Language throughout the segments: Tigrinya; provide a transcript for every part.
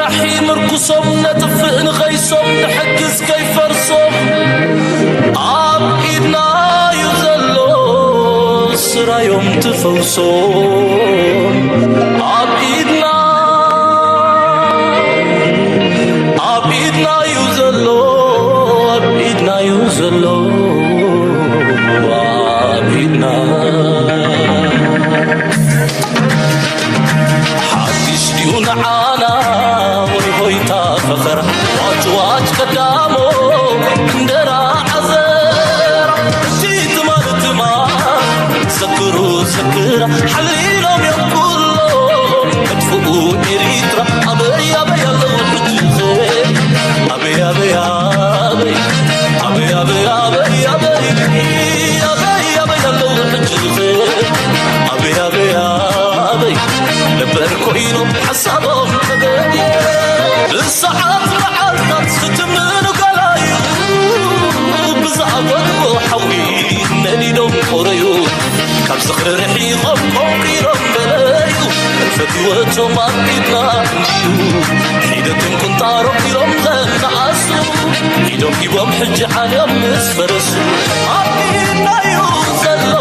ኣሒ ምርኩሶም ነጥፍእ ንኸይሶም ንሕግዝ ከይፈርሶም ኣብ ኢድና እዩ ዘሎ ስራዮም ትፈውሶም ኣብ ኢድና ኣብ ኢድና እዩ ዘሎ ኣብ ኢድና እዩ ዘሎ ኣብ ኢድና ሓድሽ ድዩ ንዓና ወይ ሆይታ ፈኸራ ዋጭ ዋጭ ቀዳሞ እንደራ ዓዘራ እቲ ትማል ትማል ዘክሩ ዘክራ ሓሊሎም እዮም ኩሎም መጥፍኡ ኤሪትራ ኣበይ ኣበይ ኣለዉ ሕጂ ኣበይ ኣበይ ኣበይ ኣበይ ኣበይ ኣበይ ኣበይ ኣበይ ኣበይ ኣለዉ ሕጂ ኣበይ ኣበይ ኣበይ ነበር ኮይኖም ሓሳቦም ተገድየ ብሰዓት መዓልታት ዝትምኑ ገላዩ ብዝኣፈትዎ ሓዊ ነዲዶም ቆረዩ ካብ ዝኽሪ ርሒቖም ቆንቂሮም በለዩ ፈትወቶም ኣብ ኢድና እንድዩ ሒደቶም ቁንጣሮም ኢሎም ዘነኣሱ ኢዶም ሂቦም ሕጂ ዓልዮም ምስ ፈረሱ ኣብ ኢድናዩ ዘሎ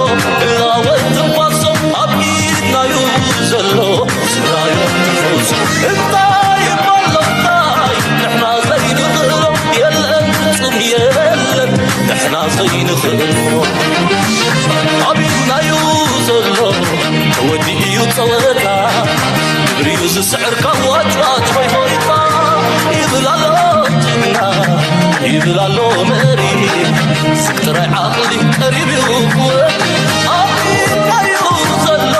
እላወት ትንፋሶም ኣብ ኢድናዩ ዘሎ ስራዮም ትፈውሱ እንታይ ይበሎ እንታይ ንሕና ዘይንኽእሎ የለን ፍጹም የለን ንሕና ዘይንኽእሎ ኣብ ኢድናዩ ዘሎ ተወዲኡ እዩ ጸወታ ግብሪኡ ዝስዕር ካብ ዋጭዋጭ ሆይ ሆይታ ይብል ኣሎ ጅግና ይብል ኣሎ መሪ ስብ ጥራይ ዓቕሊ ቀሪብ እዩ ክወዲ ኣብ ኢድናዩ ዘሎ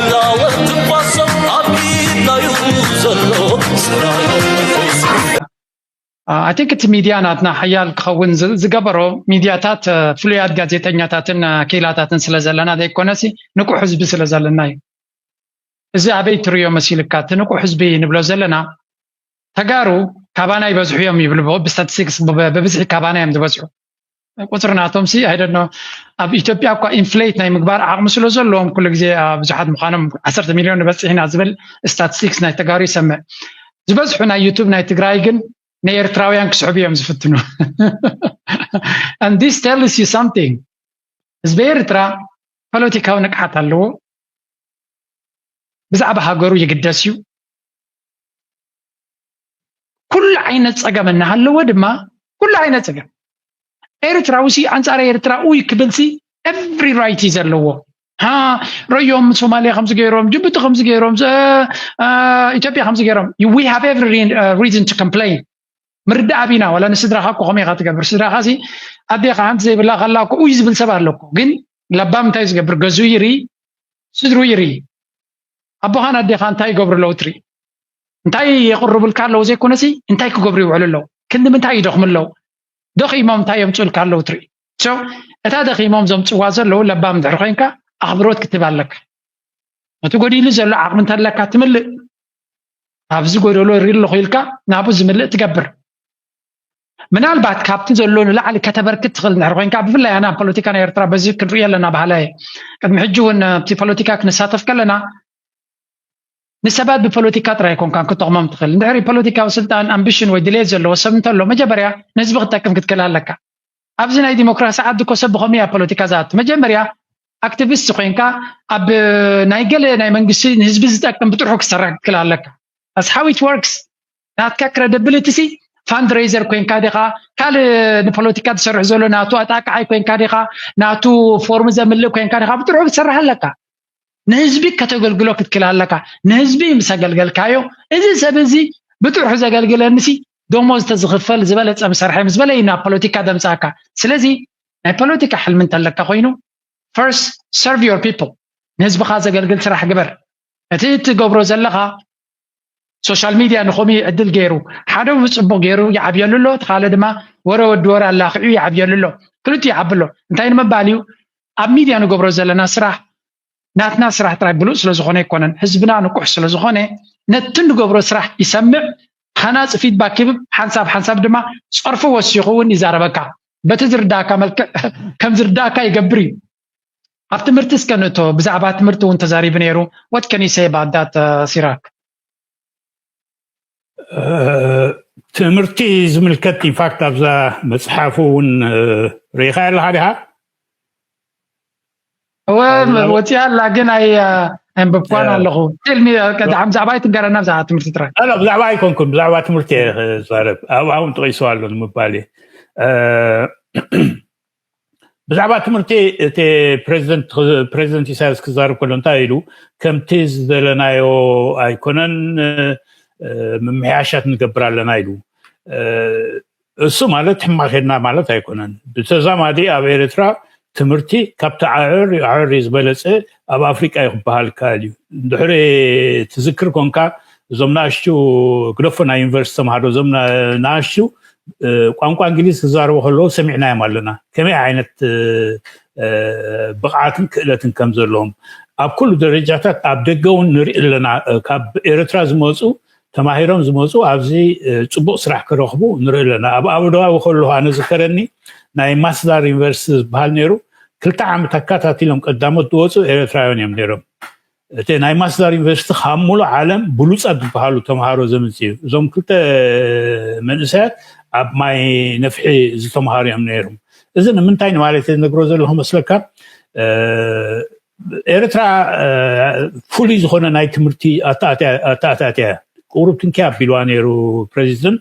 እላወት ትንፋሶም ኣብ ኢድናዩ ዘሎ ስራዮም ትፈውሱ I think እቲ ሚድያ ናትና ሓያል ክኸውን ዝገበሮ ሚድያታት ፍሉያት ጋዜጠኛታትን ክኢላታትን ስለ ዘለና ዘይኮነሲ ንቁሕ ህዝቢ ስለ ዘለና እዩ። እዚ ኣበይ ትሪዮ መሲልካ? እቲ ንቁሕ ህዝቢ ንብሎ ዘለና ተጋሩ ካባና ይበዝሑ እዮም ይብሉ ብስታቲስቲክስ ብብዝሒ ካባና እዮም ዝበዝሑ። ቁፅሪ ናቶም ሲ ኣይደኖ ኣብ ኢትዮጵያ እኳ ኢንፍሌት ናይ ምግባር ዓቕሚ ስለ ዘለዎም ኩሉ ግዜ ብዙሓት ምዃኖም ዓሰርተ ሚሊዮን ንበፅሕ ኢና ዝብል ስታቲስቲክስ ናይ ተጋሩ ይሰምዕ። ዝበዝሑ ናይ ዩቱብ ናይ ትግራይ ግን ንኤርትራውያን ክስሕቡ እዮም ዝፍትኑ። And this tells you something። ህዝቢ ኤርትራ ፖለቲካዊ ንቅሓት ኣለዎ። ብዛዕባ ሃገሩ ይግደስ እዩ። ኩሉ ዓይነት ፀገም እናሃለዎ ድማ ኩሉ ዓይነት ፀገም ኤርትራዊ ሲ ኣንፃር ኤርትራ ኡይ ክብል ሲ every right እዩ ዘለዎ። ሃ ረዮም ሶማሊያ ከምዚ ገይሮም ጅቡቲ ከምዚ ገይሮም ኢትዮጵያ ከምዚ ገይሮም we have every reason to complain ምርዳእ ኣቢና ዋላ ንስድራኻ እኮ ከመይ ኢኻ ትገብር ስድራኻ ሲ ኣዴኻ ሓንቲ ዘይብላ ከላ እኮ ኡይ ዝብል ሰብ ኣሎ እኮ ግን ለባም እንታይ ዝገብር ገዙ ይርኢ ስድሩ ይርኢ ኣቦኻን ኣዴኻ እንታይ ይገብሩ ኣለዉ ትርኢ እንታይ የቕርቡልካ ኣለዉ ዘይኮነሲ እንታይ ክገብሩ ይውዕሉ ኣለዉ ክንዲ ምንታይ ይደኽሙ ኣለዉ ደኺሞም እንታይ የምፅኡልካ ኣለዉ ትርኢ so እታ ደኺሞም ዘምፅዋ ዘለዉ ለባም እንድሕር ኮይንካ ኣኽብሮት ክትህብ ኣለካ ነቲ ጎዲሉ ዘሎ ዓቕሚ እንተለካ ትምልእ ኣብዚ ጎደሎ ሪር ኣለኹ ኢልካ ናብኡ ዝምልእ ትገብር ምናልባት ካብቲ ዘሎ ንላዕሊ ከተበርክት ትኽእል እንድሕር ኮይንካ ብፍላይ ኣና ፖለቲካ ናይ ኤርትራ በዚ ክንሪኦ ኣለና ባህላ እየ ቅድሚ ሕጂ እውን ኣብቲ ፖለቲካ ክንሳተፍ ከለና ንሰባት ብፖለቲካ ጥራይ ኣይኮንካን ክትጠቕሞም ትኽእል እንድሕሪ ፖለቲካዊ ስልጣን ኣምቢሽን ወይ ድሌት ዘለዎ ሰብ እንተሎ መጀመርያ ንህዝቢ ክትጠቅም ክትክእል ኣለካ ኣብዚ ናይ ዲሞክራሲ ዓዲ እኮ ሰብ ብኸመይ ኣብ ፖለቲካ ዝኣቱ መጀመርያ ኣክቲቪስት ኮይንካ ኣብ ናይ ገለ ናይ መንግስቲ ንህዝቢ ዝጠቅም ብጥርሑ ክትሰርሕ ክትክእል ኣለካ that's how it works ናትካ credibility ሲ fundraiser ኮይንካ ዲኻ ካልእ ንፖለቲካ ዝሰርሕ ዘሎ ናቱ ኣጣቃዓይ ኮይንካ ዲኻ ናቱ ፎርም ዘምልእ ኮይንካ ዲኻ ብጥርሑ ክትሰርሕ ኣለካ ንህዝቢ ከተገልግሎ ክትክእል ኣለካ ንህዝቢ ምስ ኣገልገልካዮ እዚ ሰብ እዚ ብጥርሑ ዘገልግለኒ ሲ ደሞዝ ተዝኽፈል ዝበለፀ ምሰርሐ ምስ በለ እዩ ናብ ፖለቲካ ደምፃእካ ስለዚ ናይ ፖለቲካ ሕልሚ እንተለካ ኮይኑ first serve your people ንህዝብኻ ዘገልግል ስራሕ ግበር እቲ ትገብሮ ዘለኻ social media ንኸምኡ ዕድል ገይሩ ሓደ ብፅቡቕ ገይሩ ይዓብየሉ ኣሎ እቲ ካልእ ድማ ወረ ወዲ ወረ ኣላኽዑ ይዓብየሉ ኣሎ ክልቲኡ ይዓቢ ኣሎ እንታይ ንምባል እዩ ኣብ ሚድያ ንገብሮ ዘለና ስራሕ ናትና ስራሕ ጥራይ ብሉፅ ስለዝኾነ ኣይኮነን ህዝብና ንቁሕ ስለዝኾነ ነቲ ንገብሮ ስራሕ ይሰምዕ ሃናፂ feedback ይህብ ሓንሳብ ሓንሳብ ድማ ፀርፉ ወሲኹ እውን ይዛረበካ በቲ ዝርዳእካ መልክዕ ከም ዝርዳእካ ይገብር እዩ ኣብ ትምህርቲ እስከ ንእቶ ብዛዕባ ትምህርቲ እውን ተዛሪቡ ነይሩ what can you say about that Sirak ትምህርቲ ዝምልከት ኢንፋክት ኣብዛ መፅሓፉ እውን ርኢኻ ኣለካ ዲኻ? እወ ወፂኣ ኣላ ግን ኣይ ኣንበብኳን ኣለኹ። ቴልሚ ብዛዕባ ኣይትንገረና ብዛዕባ ትምህርቲ ጥራይ። ብዛዕባ ኣይኮንኩን ብዛዕባ ትምህርቲ እየ ዝዛረብ። ኣብኡ እውን ጠቂሱ ኣሎ ንምባል እየ። ብዛዕባ ትምህርቲ እቲ ፕሬዚደንት ፕሬዚደንት ኢሳያስ ክዛረብ ከሎ እንታይ ኢሉ? ከምቲ ዝደለናዮ ኣይኮነን፣ ምምሕያሻት ንገብር ኣለና ኢሉ። እሱ ማለት ሕማቕ ሄድና ማለት ኣይኮነን። ብተዛማዲ ኣብ ኤርትራ ትምህርቲ ካብቲ ዓዕር ዓዕር ዝበለፀ ኣብ ኣፍሪቃ እዩ ክበሃል ይከኣል እዩ። እንድሕሪ ትዝክር ኮንካ እዞም ናእሽቱ ግደፎ ናይ ዩኒቨርሲቲ ተምሃሮ እዞም ናእሽቱ ቋንቋ እንግሊዝ ክዛረቡ ከለዉ ሰሚዕናዮም ኣለና ከመይ ዓይነት ብቕዓትን ክእለትን ከም ዘለዎም ኣብ ኩሉ ደረጃታት ኣብ ደገ እውን ንርኢ ኣለና። ካብ ኤርትራ ዝመፁ ተማሂሮም ዝመፁ ኣብዚ ፅቡቅ ስራሕ ክረኽቡ ንርኢ ኣለና። ኣብ ኣቡዳቢ ከለኹ ኣነ ዝከረኒ ናይ ማስዳር ዩኒቨርሲቲ ዝበሃል ነይሩ። ክልተ ዓመት ኣካታቲሎም ቀዳሞት ዝወፁ ኤርትራውያን እዮም ነይሮም። እቲ ናይ ማስዳር ዩኒቨርሲቲ ካብ ሙሉእ ዓለም ብሉፃት ዝበሃሉ ተምሃሮ ዘምፅ እዩ። እዞም ክልተ መንእሰያት ኣብ ማይ ነፍሒ ዝተምሃሩ እዮም ነይሮም። እዚ ንምንታይ ንማለት ዝነግሮ ዘለኹ መስለካ? ኤርትራ ፍሉይ ዝኾነ ናይ ትምህርቲ ኣተኣትያ ቁሩብ ትንኪያ ኣቢልዋ ነይሩ ፕሬዚደንት።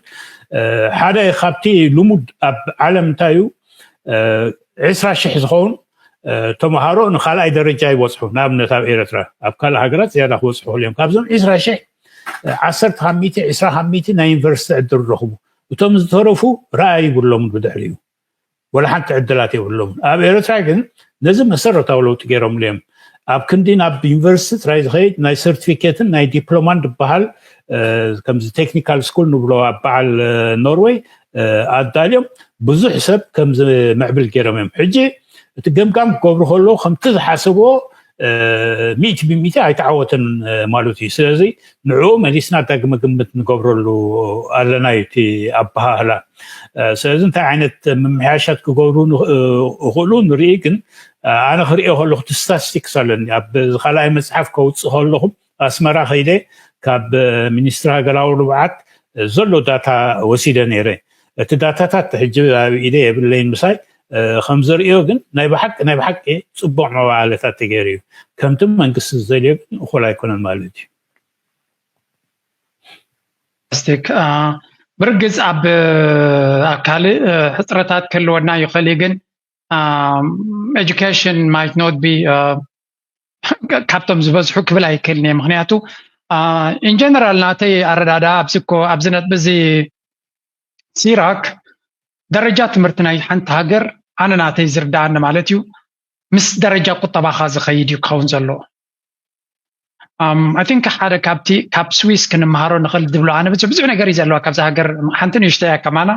ሓደ ካብቲ ልሙድ ኣብ ዓለም እንታይ እዩ? ዕስራ ሽሕ ዝኸውን ተምሃሮ ንካልኣይ ደረጃ ይበፅሑ። ንኣብነት ኣብ ኤርትራ ኣብ ካልእ ሃገራት ዝያዳ ክበፅሑ ክእል እዮም። ካብዞም ዕስራ ሽሕ ዓሰርተ ካብ ሚእቲ ዕስራ ካብ ሚእቲ ናይ ዩኒቨርሲቲ ዕድል ረኽቡ። እቶም ዝተረፉ ረኣይ ይብሎምን ብድሕሪኡ ወላ ሓንቲ ዕድላት የብሎምን። ኣብ ኤርትራ ግን ነዚ መሰረታዊ ለውጢ ገይሮምሉ እዮም። ኣብ ክንዲ ናብ ዩኒቨርሲቲ ጥራይ ዝኸይድ ናይ ሰርቲፊኬትን ናይ ዲፕሎማን ዝበሃል ከምዚ ቴክኒካል ስኩል ንብሎ ኣብ በዓል ኖርወይ ኣዳልዮም ብዙሕ ሰብ ከም ዝምዕብል ገይሮም እዮም። ሕጂ እቲ ገምጋም ክገብሩ ከለዉ ከምቲ ዝሓሰብዎ ሚእቲ ብሚእቲ ኣይተዓወተን ማለት እዩ። ስለዚ ንዕኡ መሊስና ዳግመ ግምት ንገብረሉ ኣለና እዩ እቲ ኣበሃህላ። ስለዚ እንታይ ዓይነት ምምሕያሻት ክገብሩ ይኽእሉ ንርኢ። ግን ኣነ ክሪኦ ከለኹ እቲ ስታቲስቲክስ ኣለኒ ኣብ ካልኣይ መፅሓፍ ከውፅእ ከለኹ ኣስመራ ከይደ ካብ ሚኒስትሪ ሃገራዊ ልምዓት ዘሎ ዳታ ወሲደ ነይረ። እቲ ዳታታት ሕጂ ኣብ ኢደ የብለይን ምሳይ ከም ዘርእዮ ግን ናይ ብሓቂ ናይ ብሓቂ ፅቡቅ መባእለታት ተገይሩ እዩ። ከምቲ መንግስቲ ዝደልዮ ግን እኹል ኣይኮነን ማለት እዩ። ስቲክ ብርግፅ ኣብ ኣብ ካልእ ሕፅረታት ክህልወና ይኽእል እዩ ግን education might not be ካብቶም ዝበዝሑ ክብል ኣይክእልን እየ። ምክንያቱ ኢንጀነራል ናተይ ኣረዳዳ ኣብዚ ኮ ኣብዚ ነጥቢ እዚ ሲራክ ደረጃ ትምህርቲ ናይ ሓንቲ ሃገር ኣነ ናተይ ዝርዳኣኒ ማለት እዩ ምስ ደረጃ ቁጠባኻ ዝኸይድ እዩ ክኸውን ዘለዎ። I think ሓደ ካብቲ ካብ ስዊስ ክንምሃሮ ንኽእል ዝብሎ ኣነ ብዙሕ ብዙሕ ነገር እዩ ዘለዋ ካብዚ ሃገር ሓንቲ ንእሽቶ እያ ከማና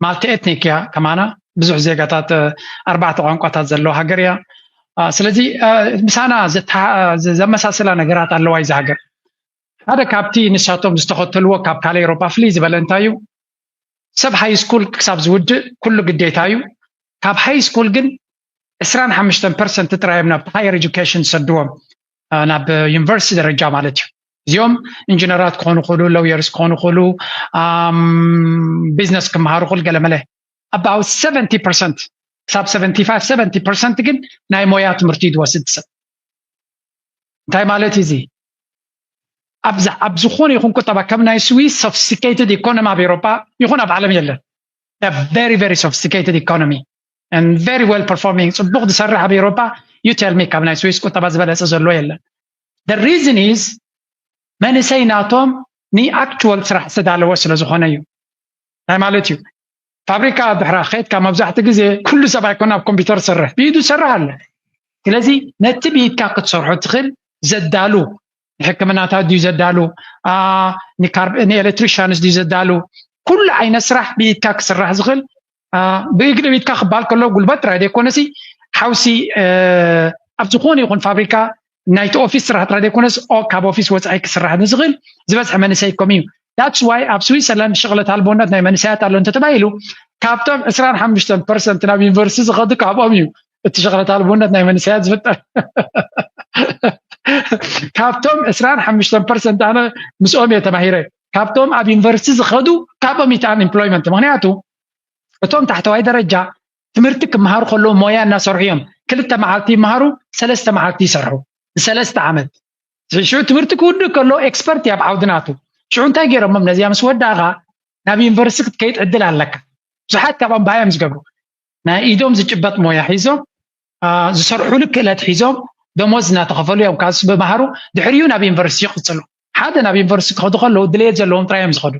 ማልቲ ኤትኒክ እያ ከማና ብዙሕ ዜጋታት ኣርባዕተ ቋንቋታት ዘለዎ ሃገር እያ። ስለዚ ምሳና ዘመሳሰላ ነገራት ኣለዋ እዚ ሃገር። ሓደ ካብቲ ንሳቶም ዝተኸተልዎ ካብ ካልእ ኤሮፓ ፍልይ ዝበለ እንታይ እዩ? ሰብ ሃይ ስኩል ክሳብ ዝውድእ ኩሉ ግዴታ እዩ። ካብ ሃይ ስኩል ግን ዕስራን ሓሙሽተን ፐርሰንት ጥራይ እዮም ናብቲ ሃየር ኤጁኬሽን ዝሰድዎም ናብ ዩኒቨርሲቲ ደረጃ ማለት እዩ። እዚኦም ኢንጂነራት ክኾኑ ክእሉ፣ ሎየርስ ክኾኑ ክእሉ፣ ቢዝነስ ክመሃሩ ክእሉ ገለመለ about ሰቨንቲ ፐርሰንት ክሳብ ሰቨንቲ ፋይቭ ሰቨንቲ ፐርሰንት ግን ናይ ሞያ ትምህርቲ እዩ ዝወስድ ሰብ። እንታይ ማለት እዩ እዚ? ኣብ ዝኾነ ይኹን ቁጠባ ከም ናይ ስዊስ ሶፊስቲኬትድ ኢኮኖሚ ኣብ ኤሮፓ ይኹን ኣብ ዓለም የለን። Very very sophisticated economy and very well performing ፅቡቅ ዝሰርሕ ኣብ ኤሮፓ you tell me ካብ ናይ ስዊስ ቁጠባ ዝበለፀ ዘሎ የለን። The reason is መንእሰይ ናቶም ንኣክቹዋል ስራሕ ዝተዳለወ ስለ ዝኾነ እዩ። እንታይ ማለት እዩ? ፋብሪካ ድሕራ ከድካ መብዛሕቲ ግዜ ኩሉ ሰብ ኣይኮነ ኣብ ኮምፒውተር ዝሰርሕ ብኢዱ ዝሰርሕ ኣለ። ስለዚ ነቲ ብኢድካ ክትሰርሖ ትኽእል ዘዳሉ ንሕክምናታት ድዩ ዘዳሉ ንኤሌክትሪሻንስ ድዩ ዘዳሉ ኩሉ ዓይነት ስራሕ ብኢድካ ክስራሕ ዝኽእል ብኢድካ ክበሃል ከሎ ጉልበት ጥራይ ዘይኮነሲ ሓውሲ ኣብ ዝኾነ ይኹን ፋብሪካ ናይቲ ኦፊስ ስራሕ ጥራይ ዘይኮነስ ካብ ኦፊስ ወፃኢ ክስራሕ ንዝኽእል ዝበዝሐ መንእሰይ ከም እዩ። That's why ኣብ ስዊዘርላንድ ሸቕለት ኣልቦነት ናይ መንእሰያት ኣሎ እንተተባሂሉ ካብቶም ዕስራን ሓሙሽተን ፐርሰንት ናብ ዩኒቨርሲቲ ዝኸዱ ካብኦም እዩ እቲ ሸቕለት ኣልቦነት ናይ መንእሰያት ዝፍጠር። ካብቶም ዕስራን ሓሙሽተን ፐርሰንት ኣነ ምስኦም እየ ተማሂረ። ካብቶም ኣብ ዩኒቨርሲቲ ዝኸዱ ካብኦም እቲ ኣንኤምፕሎይመንት። ምክንያቱ እቶም ታሕተዋይ ደረጃ ትምህርቲ ክመሃሩ ከለዉ ሞያ እናሰርሑ እዮም። ክልተ መዓልቲ ይመሃሩ፣ ሰለስተ መዓልቲ ይሰርሑ። ንሰለስተ ዓመት ሽዑ ትምህርቲ ክውድእ ከሎ ኤክስፐርት ኣብ ዓውዲ ናቱ። ሽዑ እንታይ ገይሮሞም? ነዚኣ ምስ ወዳእኻ ናብ ዩኒቨርሲቲ ክትከይድ ዕድል ኣለካ። ብዙሓት ካብኦም ብኣ እዮም ዝገብሩ። ናይ ኢዶም ዝጭበጥ ሞያ ሒዞም ዝሰርሑሉ ክእለት ሒዞም ደሞዝ እናተኸፈሉ እዮም ካብዚ ብምሃሩ ድሕሪኡ ናብ ዩኒቨርሲቲ ይቕፅሉ። ሓደ ናብ ዩኒቨርሲቲ ክኸዱ ከለዉ ድሌት ዘለዎም ጥራይ እዮም ዝኸዱ።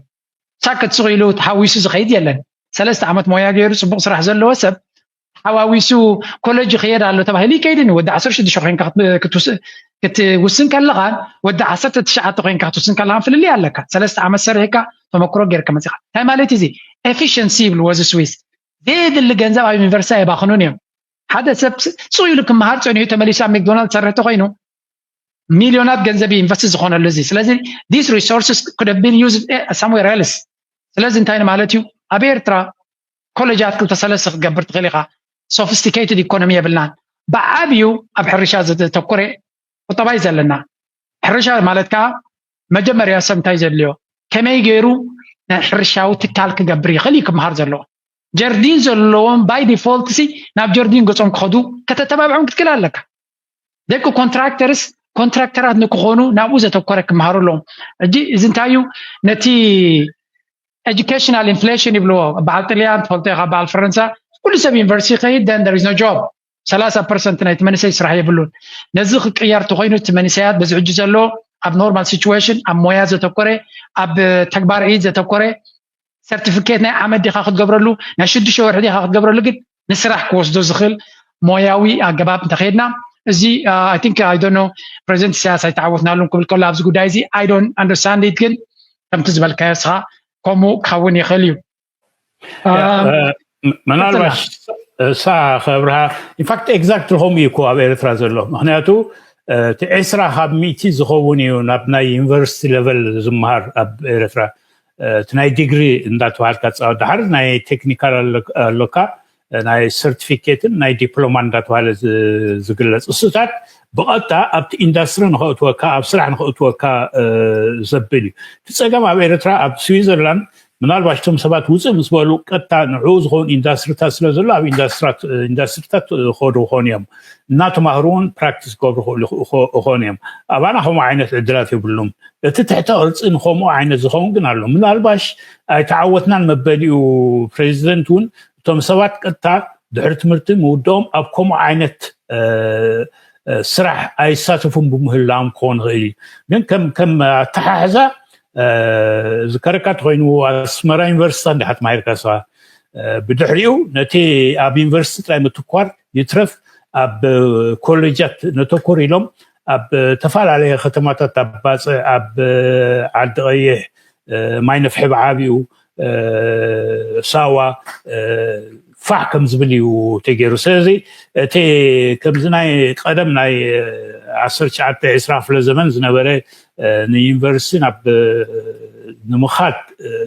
ሳክት ስቕ ኢሉ ተሓዊሱ ዝኸይድ የለን። ሰለስተ ዓመት ሞያ ገይሩ ፅቡቕ ስራሕ ዘለዎ ሰብ ሓዋዊሱ ኮለጅ ይኸየድ ኣሎ ተባሂሉ ይከይድን ወዲ ዓሰርተ ሽዱሽተ ኮይንካ ክትውስን ከለኻን ወዲ ዓሰርተ ትሽዓተ ኮይንካ ክትውስን ከለኻን ፍልልይ ኣለካ። ሰለስተ ዓመት ሰሪሕካ ተመክሮ ገይርካ መፂኻ እንታይ ማለት እዚ ኤፊሽንሲ ይብልዎ እዚ ስዊስ ዘይድሊ ገንዘብ ኣብ ዩኒቨርሲቲ ኣይባኽኑን እዮም። ሓደ ሰብ ስቕ ኢሉ ክመሃር ፀኒሑ ተመሊሱ ኣብ ሜክዶናልድ ዝሰርሕ ተኮይኑ ሚሊዮናት ገንዘብ ኢንቨስት ዝኾነሉ እዚ። ስለዚ these resources could have been used somewhere else። ስለዚ እንታይ ማለት እዩ? ኣብ ኤርትራ ኮሌጃት ክልተ ሰለስተ ክትገብር ትኽእል ኢኻ። ሶፊስቲኬትድ ኢኮኖሚ የብልናን። ብዓብዩ ኣብ ሕርሻ ዘተኮረ ቁጠባ እዩ ዘለና። ሕርሻ ማለት ከዓ መጀመርያ ሰብ እንታይ ዘድልዮ ከመይ ገይሩ ናይ ሕርሻዊ ትካል ክገብር ይኽእል እዩ ክምሃር ዘለዎ። ጀርዲን ዘለዎም ባይ ዲፎልት ሲ ናብ ጀርዲን ገጾም ክኸዱ ከተተባብዖም ክትክእል ኣለካ። ደቂ ኮንትራክተርስ ኮንትራክተራት ንክኾኑ ናብኡ ዘተኮረ ክምሃሩ ኣለዎም። ሕጂ እዚ እንታይ እዩ? ነቲ ኤጁኬሽናል ኢንፍሌሽን ይብልዎ። በዓል ጥልያን ትፈልጦ ኢኻ፣ በዓል ፈረንሳ ኩሉ ሰብ ዩኒቨርሲቲ ከይድ then there is no job። ሰላሳ ፐርሰንት ናይቲ መንእሰይ ስራሕ የብሉን። ነዚ ክቅየር ተኮይኑ እቲ መንእሰያት በዚ ሕጂ ዘሎ ኣብ ኖርማል ሲቹዌሽን ኣብ ሞያ ዘተኮረ ኣብ ተግባር ኢድ ዘተኮረ ሰርቲፊኬት ናይ ዓመት ዲኻ ክትገብረሉ ናይ ሽዱሽተ ወርሒ ዲኻ ክትገብረሉ ግን ንስራሕ ክወስዶ ዝኽእል ሞያዊ ኣገባብ እንተኸይድና እዚ I think I don't know ፕሬዚደንት ኢሳያስ ኣይተዓወትናሉን ክብል ከሎ ኣብዚ ጉዳይ እዚ I don't understand it ግን ከምቲ ዝበልካዮ እስኻ ከምኡ ክኸውን ይኽእል እዩ። ምናልባሽ እሳ ከብርሃ ኢንፋክት ኤግዛክት ከምኡ እዩ እኮ ኣብ ኤርትራ ዘሎ ምክንያቱ እቲ ዕስራ ካብ ሚእቲ ዝኸውን እዩ ናብ ናይ ዩኒቨርሲቲ ሌቨል ዝመሃር ኣብ ኤርትራ እቲ ናይ ዲግሪ እንዳተባሃልካ ትፃወት ድሓር ናይ ቴክኒካል ኣሎካ ናይ ሰርቲፊኬትን ናይ ዲፕሎማ እንዳተባሃለ ዝግለፅ እሱታት ብቐጥታ ኣብቲ ኢንዳስትሪ ንኸእትወካ ኣብ ስራሕ ንኸእትወካ ዘብል እዩ እቲ ፀገም ኣብ ኤርትራ ኣብ ስዊዘርላንድ ምናልባሽ እቶም ሰባት ውፅእ ምስ በሉ ቀጥታ ንዕኡ ዝኸውን ኢንዳስትሪታት ስለ ዘሎ ኣብ ኢንዳስትሪታት ከዱ ክኾኑ እዮም እናተማህሩ እውን ፕራክቲስ ክገብሩ ክእሉ ይኾኑ እዮም ኣባና ከምኡ ዓይነት ዕድላት የብሉም እቲ ትሕተ ቅርፂ ንከምኡ ዓይነት ዝኸውን ግን ኣሎ ምናልባሽ ኣይተዓወትናን መበሊኡ ፕሬዚደንት እውን እቶም ሰባት ቀጥታ ድሕሪ ትምህርቲ ምውድኦም ኣብ ከምኡ ዓይነት ስራሕ ኣይሳተፉን ብምህላዎም ክኾን ይኽእል እዩ ግን ከም ኣተሓሕዛ ዝከረካ ተኮይኑ ኣስመራ ዩኒቨርሲቲ እንዲካ ተማሂርካ ስኻ ብድሕሪኡ ነቲ ኣብ ዩኒቨርሲቲ ጥራይ ምትኳር ይትረፍ ኣብ ኮሌጃት ነተኮር ኢሎም ኣብ ተፈላለየ ከተማታት ኣብ ባፅዕ ኣብ ዓዲ ቀይሕ ማይ ነፍሒ ብዓብኡ ሳዋ ፋሕ ከም ዝብል እዩ ተገይሩ ስለዚ እቲ ከምዚ ናይ ቀደም ናይ ዓሰርተ ትሽዓተ ዕስራ ክፍለ ዘመን ዝነበረ ንዩኒቨርሲቲ ናብ ንምኻድ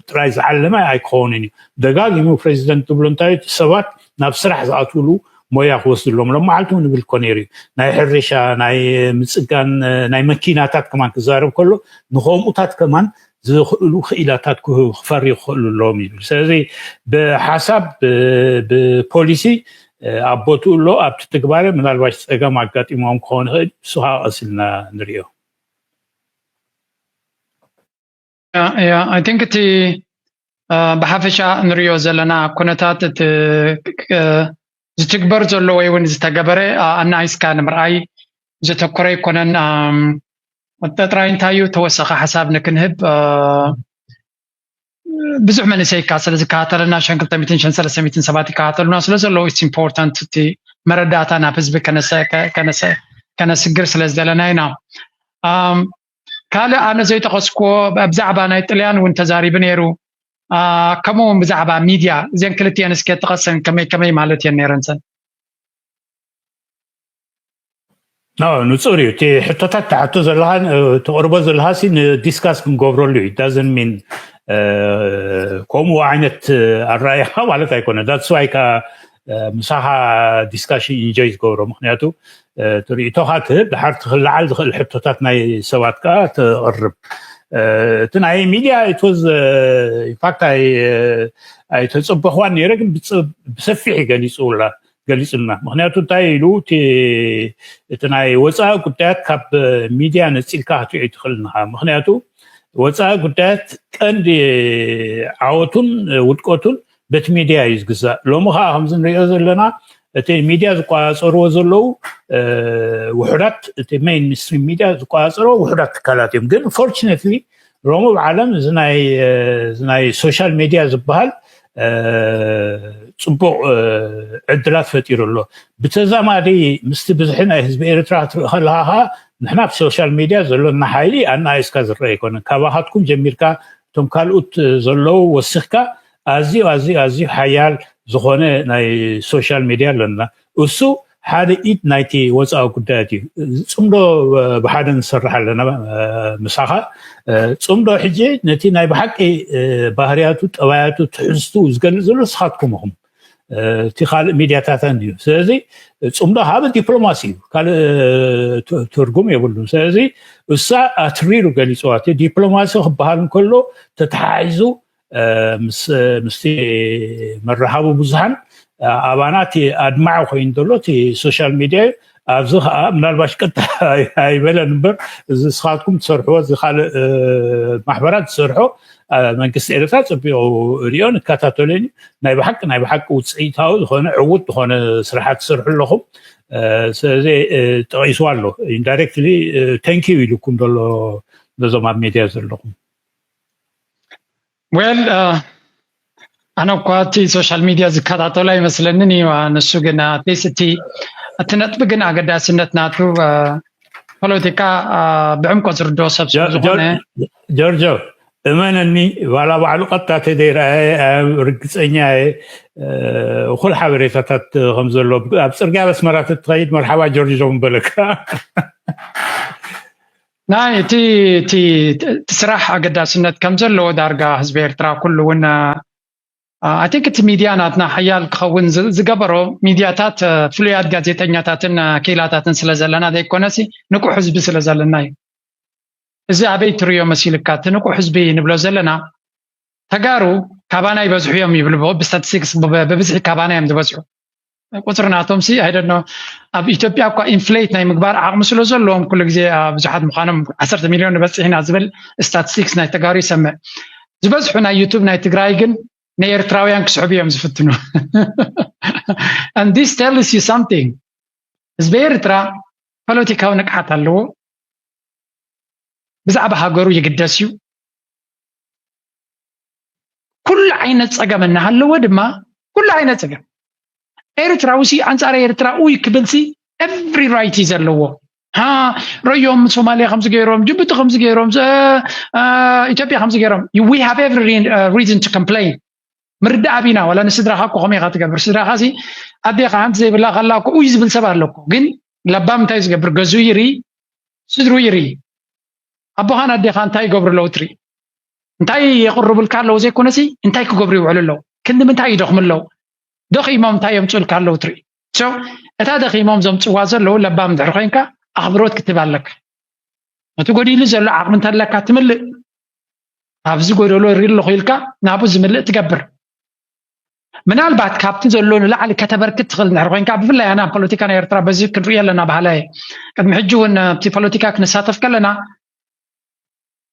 ጥራይ ዝዓለመ ኣይክኸውንን እዩ ደጋጊሙ ፕሬዚደንት ዝብሎ እንታይ ሰባት ናብ ስራሕ ዝኣትውሉ ሞያ ክወስድሎም ሎም መዓልቲ እውን ይብል እኮ ነይሩ እዩ ናይ ሕርሻ ናይ ምፅጋን ናይ መኪናታት ከማን ክዛረብ ከሎ ንከምኡታት ከማን ዝኽእሉ ክኢላታት ክፈሪ ክኽእሉ ኣለዎም ይብል ስለዚ ብሓሳብ ብፖሊሲ ኣብ ቦትኡ ኣሎ ኣብቲ ትግባረ ምናልባሽ ፀገም ኣጋጢሞም ክኸውን ይኽእል ንሱ ከዓ ቀሲልና ንሪኦ I think እቲ ብሓፈሻ ንሪኦ ዘለና ኩነታት እቲ ዝትግበር ዘሎ ወይ እውን ዝተገበረ ኣናይስካ ንምርኣይ ዘተኮረ ኣይኮነን ጥራይ እንታይ እዩ ተወሰኸ ሓሳብ ንክንህብ ብዙሕ መንእሰይ ካ ስለ ዝከታተለና ሸን ክልተ ሚእትን ሸን ሰለስተ ሚእትን ሰባት ይከታተሉና ስለ ዘለዉ it's important እቲ መረዳእታ ናብ ህዝቢ ከነስግር ስለ ዝደለና ኢና ካልእ ኣነ ዘይጠቐስክዎ ብዛዕባ ናይ ጥልያን እውን ተዛሪቡ ነይሩ ከምኡ እውን ብዛዕባ ሚድያ እዘን ክልቲአን እስከ ጥቀሰን ከመይ ከመይ ማለት እየን ነይረንሰን ንፁር እዩ እቲ ሕቶታት ትሓቶ ዘለኻን ተቕርቦ ዘለኻሲ ንዲስካስ ክንገብረሉ እዩ ዳዝን ሚን ከምኡ ዓይነት ኣረኣየኻ ማለት ኣይኮነ that's why ከዓ ምሳኻ ዲስካሽን ኢንጆይ ዝገብሮ ምክንያቱ ርእቶኻ ትህብ ድሓር ክልዓል ዝኽእል ሕቶታት ናይ ሰባት ከዓ ተቕርብ እቲ ናይ ሚድያ ኢትወዝ ኢንፋክት ኣይተፀበኽዋን ነይረ፣ ግን ብሰፊሕ ገሊፁላ ገሊፁልና። ምክንያቱ እንታይ ኢሉ እቲ ናይ ወፃኢ ጉዳያት ካብ ሚድያ ነፂልካ ክትሪኦ ኣይትኽእልን ኢኻ። ምክንያቱ ወፃኢ ጉዳያት ቀንዲ ዓወቱን ውድቀቱን በቲ ሚድያ እዩ ዝግዛእ። ሎሚ ከዓ ከምዚ ንሪኦ ዘለና እቲ ሚድያ ዝቆፃፀርዎ ዘለዉ ውሕዳት፣ እቲ ሜይንስትሪም ሚድያ ዝቆፃፀርዎ ውሕዳት ትካላት እዮም። ግን ፎርችነትሊ ሎሚ ኣብ ዓለም እዚ ናይ ሶሻል ሚድያ ዝበሃል ፅቡቕ ዕድላት ፈጢሩ ኣሎ። ብተዛማዲ ምስቲ ብዝሒ ናይ ህዝቢ ኤርትራ ክትርኢ ከለኻ ከዓ ንሕና ኣብ ሶሻል ሚድያ ዘሎና ሓይሊ ኣናኢስካ ዝረአ ኣይኮነን። ካባኻትኩም ጀሚርካ እቶም ካልኦት ዘለዉ ወሲኽካ ኣዝዩ ኣዝዩ ኣዝዩ ሓያል ዝኾነ ናይ ሶሻል ሚድያ ኣለና። እሱ ሓደ ኢድ ናይቲ ወፃኢ ጉዳያት እዩ። ፅምዶ ብሓደ ንሰርሕ ኣለና ምሳኻ። ፅምዶ ሕጂ ነቲ ናይ ብሓቂ ባህርያቱ፣ ጠባያቱ፣ ትሕዝቱ ዝገልፅ ዘሎ ንስኻትኩም ኢኹም። እቲ ካልእ ሚድያታት እንድዩ። ስለዚ ፅምዶ ሃበ ዲፕሎማሲ እዩ፣ ካልእ ትርጉም የብሉን። ስለዚ እሳ ኣትሪሩ ገሊፅዋ። እቲ ዲፕሎማሲ ክበሃል እንከሎ ተተሓሒዙ ምስቲ መራኸቢ ብዙሃን ኣባና እቲ ኣድማዒ ኮይኑ ዘሎ እቲ ሶሻል ሚድያ እዩ። ኣብዚ ከዓ ምናልባሽ ቀጥታ ኣይበለን እምበር፣ እዚ ንስኻትኩም ትሰርሕዎ፣ እዚ ካልእ ማሕበራት ዝሰርሖ መንግስቲ ኤርትራ ፅቢቑ ሪኦ ንከታተሎን እዩ። ናይ ብሓቂ ናይ ብሓቂ ውፅኢታዊ ዝኾነ ዕዉት ዝኾነ ስራሓት ትሰርሑ ኣለኹም። ስለዚ ጠቂስዋ ኣሎ ኢንዳይሬክትሊ፣ ቴንኪዩ ኢሉኩም ዘሎ ነዞም ኣብ ሚድያ ዘለኹም። ዌል ኣነ እኳ እቲ ሶሻል ሚድያ ዝከታተሎ ኣይመስለንን እዩ። ንሱ ግን ኣትሊስት እቲ እቲ ነጥቢ ግን ኣገዳስነት ናቱ ፖለቲካ ብዕምቆት ዝርድኦ ሰብ ስለዝኾነ ጆርጆ እመነኒ፣ ዋላ ባዕሉ ቀጥታ ተደይረኣየ ርግፀኛ እየ። እኹል ሓበሬታታት ከም ዘሎ ኣብ ፅርግያ በስመራ ተትኸይድ መርሓባ ጆርጆ ምበለካ። ናይ እቲ እቲ እቲ ስራሕ ኣገዳስነት ከም ዘለዎ ዳርጋ ህዝቢ ኤርትራ ኩሉ እውን ኣይ ቲንክ እቲ ሚድያ ናትና ሓያል ክኸውን ዝገበሮ ሚድያታት ፍሉያት ጋዜጠኛታትን ክኢላታትን ስለ ዘለና ዘይኮነሲ ንቁሕ ህዝቢ ስለ ዘለና እዩ። እዚ ኣበይ ትሪዮ መሲልካ እቲ ንቁሕ ህዝቢ ንብሎ ዘለና ተጋሩ ካባና ይበዝሑ እዮም ይብሉ። ብስታቲስቲክስ ብብዝሒ ካባና እዮም ዝበዝሑ። ቁፅሪ ናቶም ሲ ኣይደኖ ኣብ ኢትዮጵያ እኳ ኢንፍሌት ናይ ምግባር ዓቕሚ ስለ ዘለዎም ኩሉ ግዜ ብዙሓት ምዃኖም ዓሰርተ ሚሊዮን ንበፅሕ ኢና ዝብል ስታቲስቲክስ ናይ ተጋሩ ይሰምዕ። ዝበዝሑ ናይ ዩቱብ ናይ ትግራይ ግን ንኤርትራውያን ክስሕቡ እዮም ዝፍትኑ። And this tells you something። ህዝቢ ኤርትራ ፖለቲካዊ ንቅሓት ኣለዎ። ብዛዕባ ሃገሩ ይግደስ እዩ። ኩሉ ዓይነት ፀገም እናሃለወ ድማ ኩሉ ዓይነት ፀገም ኤርትራዊ ሲ ኣንፃር ኤርትራ ኡይ ክብል ሲ every right እዩ ዘለዎ። ረዮም ሶማሊያ ከምዚ ገይሮም፣ ጅቡቲ ከምዚ ገይሮም፣ ኢትዮጵያ ከምዚ ገይሮም። We have every reason to complain። ምርዳእ ኣቢና ዋላ ንስድራኻ እኮ ከመይ ኢኻ ትገብር? ስድራኻ ሲ ኣዴኻ ሓንቲ ዘይብላ ከላ እኮ ኡይ ዝብል ሰብ ኣሎ እኮ። ግን ለባም እንታይ ዝገብር? ገዝኡ ይርኢ፣ ስድሩ ይርኢ። ኣቦኻን ኣዴኻ እንታይ ይገብሩ ኣለዉ ትርኢ። እንታይ የቕርቡልካ ኣለዉ ዘይኮነሲ እንታይ ክገብሩ ይውዕሉ ኣለዉ፣ ክንዲ ምንታይ ይደኽሙ ኣለዉ፣ ደኺሞም እንታይ የምፅኡልካ ኣለዉ ትርኢ። So እታ ደኺሞም ዘምፅዋ ዘለዉ ለባም ድሕሪ ኮይንካ ኣኽብሮት ክትህብ ኣለካ። ነቲ ጎዲሉ ዘሎ ዓቕሚ እንተለካ ትምልእ፣ ኣብዚ ጎደሎ ይርኢ ኣለኹ ኢልካ ናብኡ ዝምልእ ትገብር። ምናልባት ካብቲ ዘሎ ንላዕሊ ከተበርክት ትኽእል እንድሕር ኮይንካ፣ ብፍላይ ኣነ ኣብ ፖለቲካ ናይ ኤርትራ በዚ ክንሪኦ ኣለና በሃላይ እየ። ቅድሚ ሕጂ እውን ኣብቲ ፖለቲካ ክንሳተፍ ከለና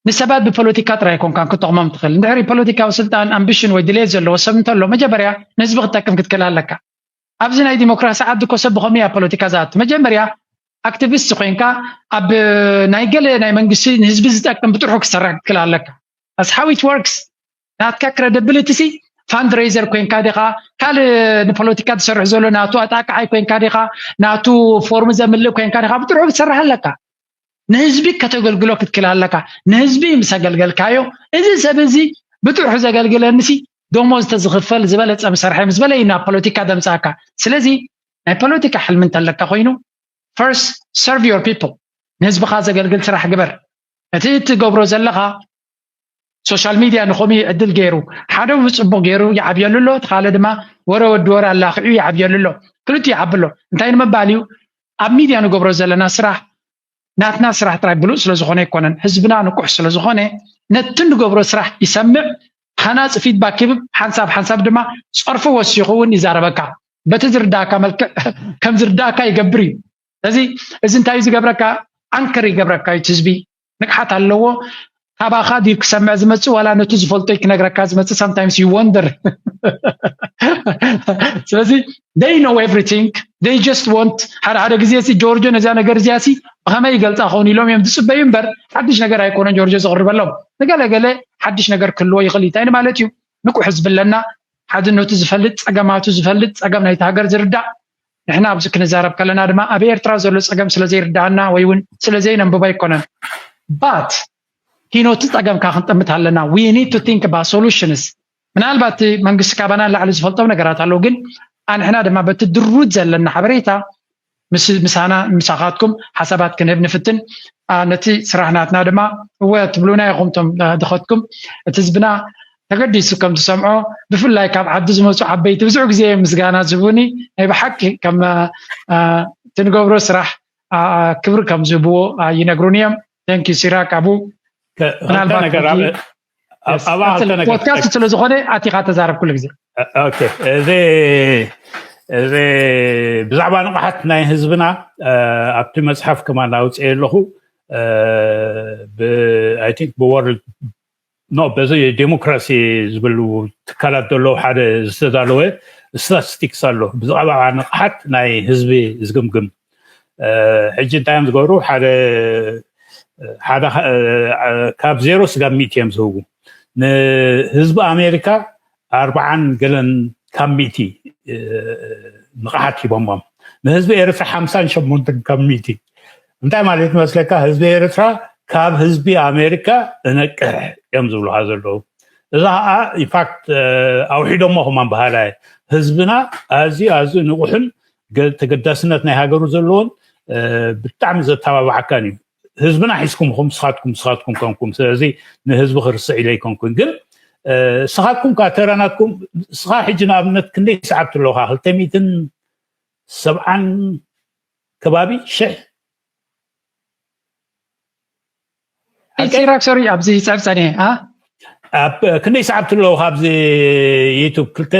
ንሰባት ብፖለቲካ ጥራይ ኣይኮንካን ክትጠቕሞም ትኽእል። እንድሕሪ ፖለቲካዊ ስልጣን ኣምቢሽን ወይ ድሌት ዘለዎ ሰብ እንተሎ መጀመርያ ንህዝቢ ክትጠቅም ክትክእል ኣለካ። ኣብዚ ናይ ዲሞክራሲ ዓዲ እኮ ሰብ ብኸመይ ኣብ ፖለቲካ ዝኣቱ? መጀመርያ ኣክቲቪስት ኮይንካ ኣብ ናይ ገለ ናይ መንግስቲ ንህዝቢ ዝጠቅም ብጥርሑ ክትሰርሕ ክትክእል ኣለካ። That's how it works። ናትካ ክረዲቢሊቲ ሲ ፋንድሬዘር ኮይንካ ዲኻ፣ ካልእ ንፖለቲካ ዝሰርሕ ዘሎ ናቱ ኣጣቃዓይ ኮይንካ ዲኻ፣ ናቱ ፎርም ዘምልእ ኮይንካ ዲኻ፣ ብጥርሑ ክትሰርሕ ኣለካ። ንህዝቢ ከተገልግሎ ክትክእል ኣለካ። ንህዝቢ ምስ ኣገልገልካዮ እዚ ሰብ እዚ ብጥርሑ ዘገልግለኒ ሲ ደሞዝ ተዝኽፈል ዝበለፀ ምሰርሐ ምስ በለ እዩ ናብ ፖለቲካ ደምፃካ። ስለዚ ናይ ፖለቲካ ሕልሚ እንተለካ ኮይኑ first serve your people፣ ንህዝብኻ ዘገልግል ስራሕ ግበር። እቲ እትገብሮ ዘለኻ ሶሻል ሚድያ ንኸምኡ ዕድል ገይሩ ሓደ ብፅቡቕ ገይሩ ይዓብየሉ ኣሎ፣ እቲ ካልእ ድማ ወረ ወዲ ወረ ኣላኽዑ ይዓብየሉ ኣሎ። ክልቲኡ ይዓቢ ኣሎ። እንታይ ንምባል እዩ ኣብ ሚድያ ንገብሮ ዘለና ስራሕ ናትና ስራሕ ጥራይ ብሉፅ ስለ ዝኾነ ኣይኮነን፣ ህዝብና ንቁሕ ስለ ዝኾነ ነቲ ንገብሮ ስራሕ ይሰምዕ፣ ሃናፂ ፊድባክ ይህብ፣ ሓንሳብ ሓንሳብ ድማ ፀርፉ ወሲኹ እውን ይዛረበካ። በቲ ዝርዳእካ መልክዕ ከም ዝርዳእካ ይገብር እዩ። ስለዚ እዚ እንታይ እዩ ዝገብረካ? ኣንከር ይገብረካ እዩ። እቲ ህዝቢ ንቕሓት ኣለዎ። ካባኻ ድዩ ክሰምዕ ዝመፅእ ዋላ ነቲ ዝፈልጦ ክነግረካ ዝመፅእ? Sometimes you wonder። ስለዚ they know everything, they just want ሓደ ሓደ ግዜ ሲ ጆርጆ ነዚያ ነገር እዚያ ሲ ብኸመይ ይገልፃ ኸውን ኢሎም እዮም ዝፅበዩ እምበር ሓድሽ ነገር ኣይኮነን ጆርጆ ዘቕርበሎም። ንገለ ገለ ሓድሽ ነገር ክህልዎ ይኽእል እዩ። እንታይ ማለት እዩ? ንቑሕ ህዝቢ ኣለና፣ ሓድነቱ ዝፈልጥ፣ ፀገማቱ ዝፈልጥ፣ ፀገም ናይቲ ሃገር ዝርዳእ። ንሕና ኣብዚ ክንዛረብ ከለና ድማ ኣብ ኤርትራ ዘሎ ፀገም ስለ ዘይርዳእና ወይ እውን ስለ ዘይነንብቦ ኣይኮነን። But ኪኖቲ ፀገምካ ክንጠምት ኣለና። We need to think about solutions። ምናልባት እቲ መንግስቲ ካባና ንላዕሊ ዝፈልጦም ነገራት ኣለዉ፣ ግን ኣንሕና ድማ በቲ ድሩት ዘለና ሓበሬታ ምስ ምሳና ምሳኻትኩም ሓሳባት ክንህብ ንፍትን። ነቲ ስራሕ ናትና ድማ እወ ትብሉና ኢኹም ቶም ድኸትኩም። እቲ ህዝብና ተገዲሱ ከም ዝሰምዖ፣ ብፍላይ ካብ ዓዲ ዝመፁ ዓበይቲ ብዙሕ ግዜ እዮም ምስጋና ዝህቡኒ። ናይ ብሓቂ ከም እቲ ንገብሮ ስራሕ ክብሪ ከም ዝህብዎ ይነግሩኒ እዮም። Thank you ሲራክ ኣቡ። ምናልባት ፖድካስት ስለ ዝኾነ ኣቲኻ ተዛረብ ኩሉ ግዜ። እዚ ብዛዕባ ንቕሓት ናይ ህዝብና ኣብቲ መፅሓፍ ከማን ኣውፅኤ ኣለኹ። I think ብወርልድ ኖ በዚ ዴሞክራሲ ዝብሉ ትካላት ዘለዉ ሓደ ዝተዳለወ ስታቲስቲክስ ኣሎ ብዛዕባ ንቕሓት ናይ ህዝቢ ዝግምግም። ሕጂ እንታይ እዮም ዝገብሩ? ሓደ ሓደ ካብ ዜሮ ስጋብ ሚእቲ እዮም ዝህቡ። ንህዝቢ ኣሜሪካ ኣርባዓን ገለን ካብ ሚእቲ ንቕሓት ሂቦሞም። ንህዝቢ ኤርትራ ሓምሳን ሸሞንተን ካብ ሚእቲ። እንታይ ማለት መስለካ? ህዝቢ ኤርትራ ካብ ህዝቢ ኣሜሪካ እነቅሕ እዮም ዝብሉካ ዘለዉ። እዛ ከዓ ኢንፋክት ኣውሒዶሞ ከማን በሃላይ ህዝብና ኣዝዩ ኣዝዩ ንቑሕን ተገዳስነት ናይ ሃገሩ ዘለዎን ብጣዕሚ ዘተባብዓካን እዩ። ህዝብና ሒዝኩም ኹም ስኻትኩም ስኻትኩም ኮንኩም። ስለዚ ንህዝቢ ክርስዕ ኢለ ኣይኮንኩን፣ ግን ስኻትኩም ከዓ ተራናትኩም። ስኻ ሕጂ ንኣብነት ክንደይ ሰዓብቲ ኣለውካ? ክልተ ሚእትን ሰብዓን ከባቢ ሽሕ ሲራክ ሶሪ ኣብዚ ይፀብፀኒ ክንደይ ሰዓብቲ ኣለዉ ካብዚ ዩቱብ? ክልተ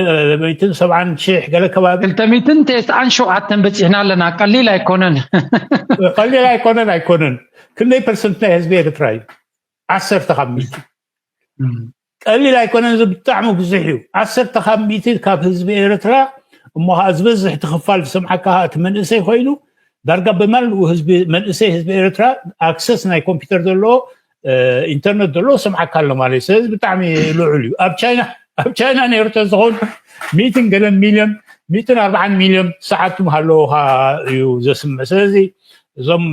ሚእትን ሰብዓን ሽሕ ገለ ከባቢ። ክልተ ሚእትን ተስዓን ሸውዓተን በፂሕና ኣለና። ቀሊል ኣይኮነን። ቀሊል ኣይኮነን ኣይኮነን። ክንደይ ፐርሰንት ናይ ህዝቢ ኤርትራ እዩ? ዓሰርተ ካብ ሚእቲ። ቀሊል ኣይኮነን። እዚ ብጣዕሚ ብዙሕ እዩ። ዓሰርተ ካብ ሚእቲ ካብ ህዝቢ ኤርትራ እሞ ከዓ ዝበዝሕ እቲ ክፋል ዝሰምዓካ ከዓ እቲ መንእሰይ ኮይኑ ዳርጋ ብመልኡ ህዝቢ መንእሰይ ህዝቢ ኤርትራ ኣክሰስ ናይ ኮምፒውተር ዘለዎ ኢንተርነት ዘለዎ ሰምዓካ ኣሎ ማለት እዩ። ስለዚ ብጣዕሚ ልዑል እዩ። ኣብ ቻይና ኣብ ቻይና ነይሩ ተዝኸውን ሚእትን ገለን ሚልዮን ሚእትን ኣርባዓን ሚልዮን ሰዓቱ ምሃለዎ እዩ ዘስምዕ። ስለዚ እዞም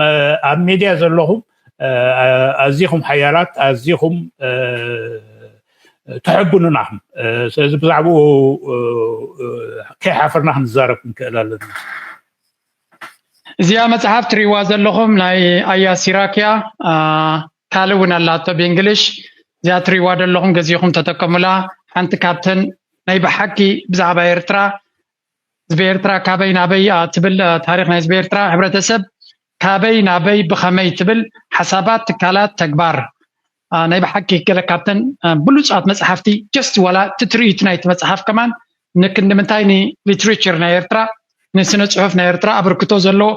ኣብ ሜድያ ዘለኹም ኣዚኹም ሓያላት ኣዚኹም ተሐብኑና። ስለዚ ብዛዕባኡ ከይሓፈርና ክንዛረብ ክንክእል ኣለና። እዚኣ መፅሓፍ ትሪእዋ ዘለኹም ናይ ኣያ ሲራክያ ካልእ እውን ኣላቶ ብእንግሊሽ። እዚኣ ትሪእዋ ዘለኹም ገዚኹም ተጠቀሙላ። ሓንቲ ካብተን ናይ ብሓቂ ብዛዕባ ኤርትራ ህዝቢ ኤርትራ ካበይ ናበይ ትብል ታሪክ ናይ ህዝቢ ኤርትራ፣ ሕብረተሰብ ካበይ ናበይ ብኸመይ ትብል ሓሳባት ትካላት ተግባር ናይ ብሓቂ ገለ ካብተን ብሉፃት መፅሓፍቲ ጀስት ዋላ እቲ ትርኢት ናይቲ መፅሓፍ ከማን ንክንዲ ምንታይ ንሊትሬቸር ናይ ኤርትራ ንስነ ፅሑፍ ናይ ኤርትራ ኣበርክቶ ዘለዎ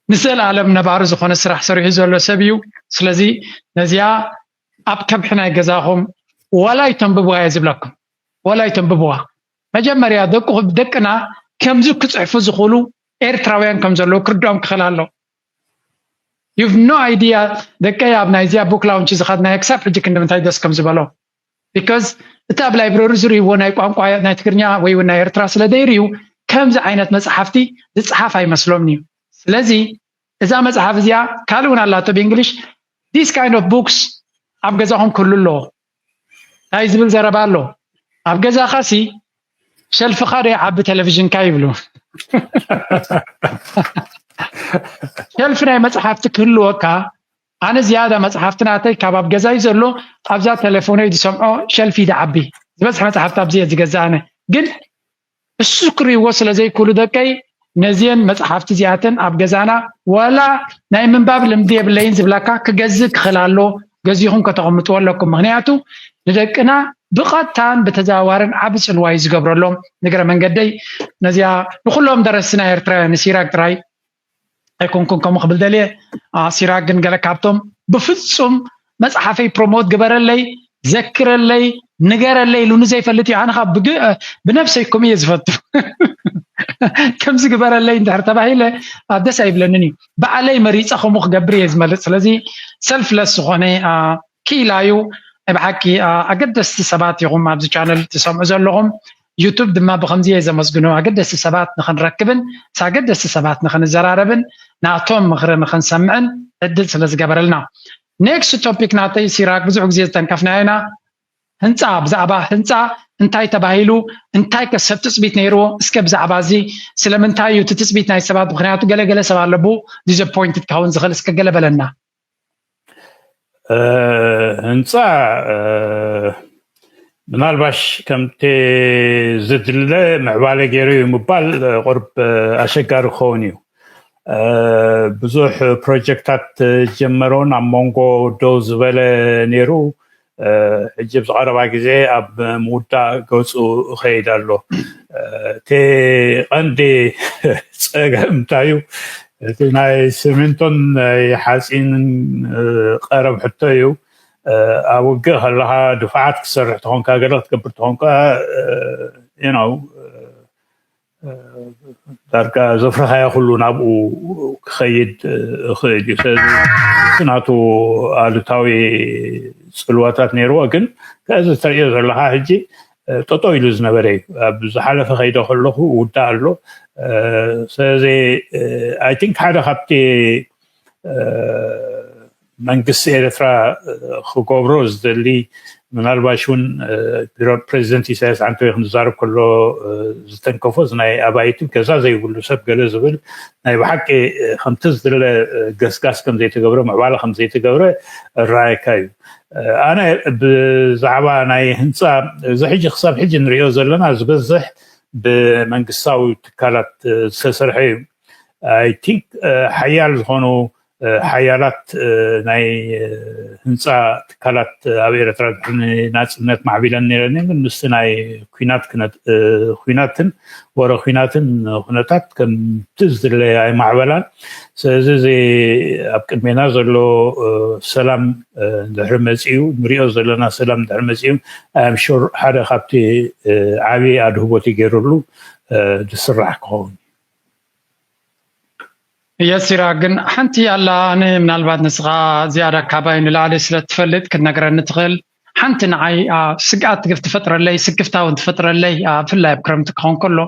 ንዘለኣለም ነባሪ ዝኾነ ስራሕ ሰሪሑ ዘሎ ሰብ እዩ። ስለዚ ነዚኣ ኣብ ከብሒ ናይ ገዛኹም ዋላ ይተንብብዋ እየ ዝብለኩም። ዋላ ይተንብብዋ። መጀመርያ ደቅና ከምዚ ክፅሕፉ ዝኽእሉ ኤርትራውያን ከም ዘለዉ ክርድኦም ክኽእል ኣሎ። You've no idea ደቀይ ኣብ ናይዚኣ ቡክ ላውንች ዝኸድናዮ ክሳብ ሕጂ ክንዲ ምንታይ ደስ ከም ዝበሎ። Because እቲ ኣብ ላይብረሪ ዝርእይዎ ናይ ቋንቋ ናይ ትግርኛ ወይ እውን ናይ ኤርትራ ስለ ዘይርእዩ ከምዚ ዓይነት መፅሓፍቲ ዝፅሓፍ ኣይመስሎምን እዩ። ስለዚ እዛ መፅሓፍ እዚኣ ካልእ እውን ኣላቶ ብእንግሊሽ this kind of books ኣብ ገዛኹም ክህሉ ኣለዎ። እንታይ ዝብል ዘረባ ኣሎ? ኣብ ገዛኻ ሲ ሸልፍኻ ዶ ይዓቢ ቴሌቪዥንካ ይብሉ። ሸልፊ ናይ መፅሓፍቲ ክህልወካ ኣነ ዝያዳ መፅሓፍቲ ናተይ ካብ ኣብ ገዛይ ዘሎ ኣብዛ ቴሌፎነይ ዝሰምዖ ሸልፊ ይዓቢ። ዝበዝሐ መፅሓፍቲ ኣብዚ እየ ዝገዝእ ኣነ። ግን እሱ ክርእይዎ ስለ ዘይክእሉ ደቀይ ነዚአን መፅሓፍቲ እዚኣተን ኣብ ገዛና ዋላ ናይ ምንባብ ልምዲ የብለይን ዝብላካ ክገዝእ ክኽእል ኣሎ። ገዚኹም ከተቐምጥዎ ኣለኩም። ምክንያቱ ንደቅና ብቐጥታን ብተዘዋዋርን ዓቢ ጽልዋ እዩ ዝገብረሎም። ንግረ መንገደይ ነዚኣ ንኹሎም ደረስትና ኤርትራውያን ንሲራክ ጥራይ ኣይኮንኩን ከምኡ ክብል ደልየ። ሲራክ ግን ገለ ካብቶም ብፍጹም መጽሓፈይ ፕሮሞት ግበረለይ፣ ዘክረለይ፣ ንገረለይ ኢሉኒ ዘይፈልጥ እዩ። ኣነ ካብ ብነብሰይ ከምኡ እየ ዝፈቱ። ከምዚ ግበረለይ እንድሕር ተባሂለ ደስ ኣይብለንን እዩ። ባዕለይ መሪፀ ከምኡ ክገብር እየ ዝመርፅ። ስለዚ ሰልፍለስ ዝኾነ ክኢላ እዩ። ናይ ብሓቂ ኣገደስቲ ሰባት ኢኹም ኣብዚ ቻነል ትሰምዑ ዘለኹም። ዩቱብ ድማ ብከምዚ እየ ዘመስግኖ። ኣገደስቲ ሰባት ንክንረክብን ምስ ኣገደስቲ ሰባት ንክንዘራረብን ናቶም ምክሪ ንክንሰምዕን ዕድል ስለ ዝገበረልና። ኔክስት ቶፒክ ናተይ ሲራክ ብዙሕ ግዜ ዝተንከፍናዮ ኢና። ህንፃ፣ ብዛዕባ ህንፃ እንታይ ተባሂሉ፣ እንታይ ከ ሰብ ትፅቢት ነይርዎ? እስከ ብዛዕባ እዚ ስለምንታይ እዩ እቲ ትፅቢት ናይ ሰባት? ምክንያቱ ገለገለ ሰብ ኣለቡ ዲስኣፖይንትድ ክኸውን ዝኽእል። እስከ ገለ በለና። ህንፃ ምናልባሽ ከምቲ ዝድለ ምዕባለ ገይሩ እዩ ምባል ቁርብ ኣሸጋሪ ክኸውን እዩ። ብዙሕ ፕሮጀክታት ጀመረውን ኣብ መንጎ ደው ዝበለ ነይሩ። ሕጂ ብዝቐረባ ግዜ ኣብ ምውዳእ ገፁ እኸይድ ኣሎ። እቲ ቀንዲ ፀገም እንታይ እዩ? እቲ ናይ ሲሚንቶን ናይ ሓፂንን ቀረብ ሕቶ እዩ። ኣብ ውግእ ከለካ ድፋዓት ክትሰርሕ ተኾንካ፣ ገለ ክትገብር ተኾንካ፣ you know፣ ዳርጋ ዘፍረኻዮ ኩሉ ናብኡ ክኸይድ ይኽእል እዩ። ስለዚ እቲ ናቱ ኣሉታዊ ፅልዋታት ነይርዎ፣ ግን ከዚ ተርእዮ ዘለካ ሕጂ ጠጠው ኢሉ ዝነበረ እዩ። ኣብ ዝሓለፈ ከይደ ከለኹ ውዳእ ኣሎ። ስለዚ I think ሓደ ካብቲ መንግስቲ ኤርትራ ክገብሮ ዝደሊ፣ ምናልባሽ እውን ፕረዚደንት ኢሳያስ ዓንተወይ ክንዛረብ ከሎ ዝተንከፎ ናይ ኣባይቲ ገዛ ዘይብሉ ሰብ ገለ ዝብል ናይ ብሓቂ ከምቲ ዝድለ ገስጋስ ከምዘይተገብረ፣ ምዕባለ ከምዘይተገብረ እረኣየካ እዩ። ኣነ ብዛዕባ ናይ ህንፃ እዚ ሕጂ ክሳብ ሕጂ ንሪኦ ዘለና ዝበዝሕ ብመንግስታዊ ትካላት ዝተሰርሐ እዩ። I think ሓያል ዝኾኑ ሓያላት ናይ ህንፃ ትካላት ኣብ ኤርትራ ድሕሪ ናፅነት ማዕቢለን ነይረን፣ ግን ምስቲ ናይ ኩናት ኩናትን ወረ ኩናትን ኩነታት ከምቲ ዝድለ ኣይማዕበላን። ስለዚ እዚ ኣብ ቅድሜና ዘሎ ሰላም ድሕሪ መፂኡ፣ ንሪኦ ዘለና ሰላም ድሕሪ መፂኡ፣ I am sure ሓደ ካብቲ ዓብዪ ኣድህቦት ይገይርሉ ዝስራሕ ክኸውን። የሲራ ግን ሓንቲ ኣላ። ኣነ ምናልባት ንስኻ ዝያዳ ካባይ ንላዕሊ ስለ ትፈልጥ ክትነግረኒ ትኽእል። ሓንቲ ንዓይ ስግኣት ትፈጥረለይ፣ ስክፍታ እውን ትፈጥረለይ፣ ብፍላይ ኣብ ክረምቲ ክኸውን ከሎ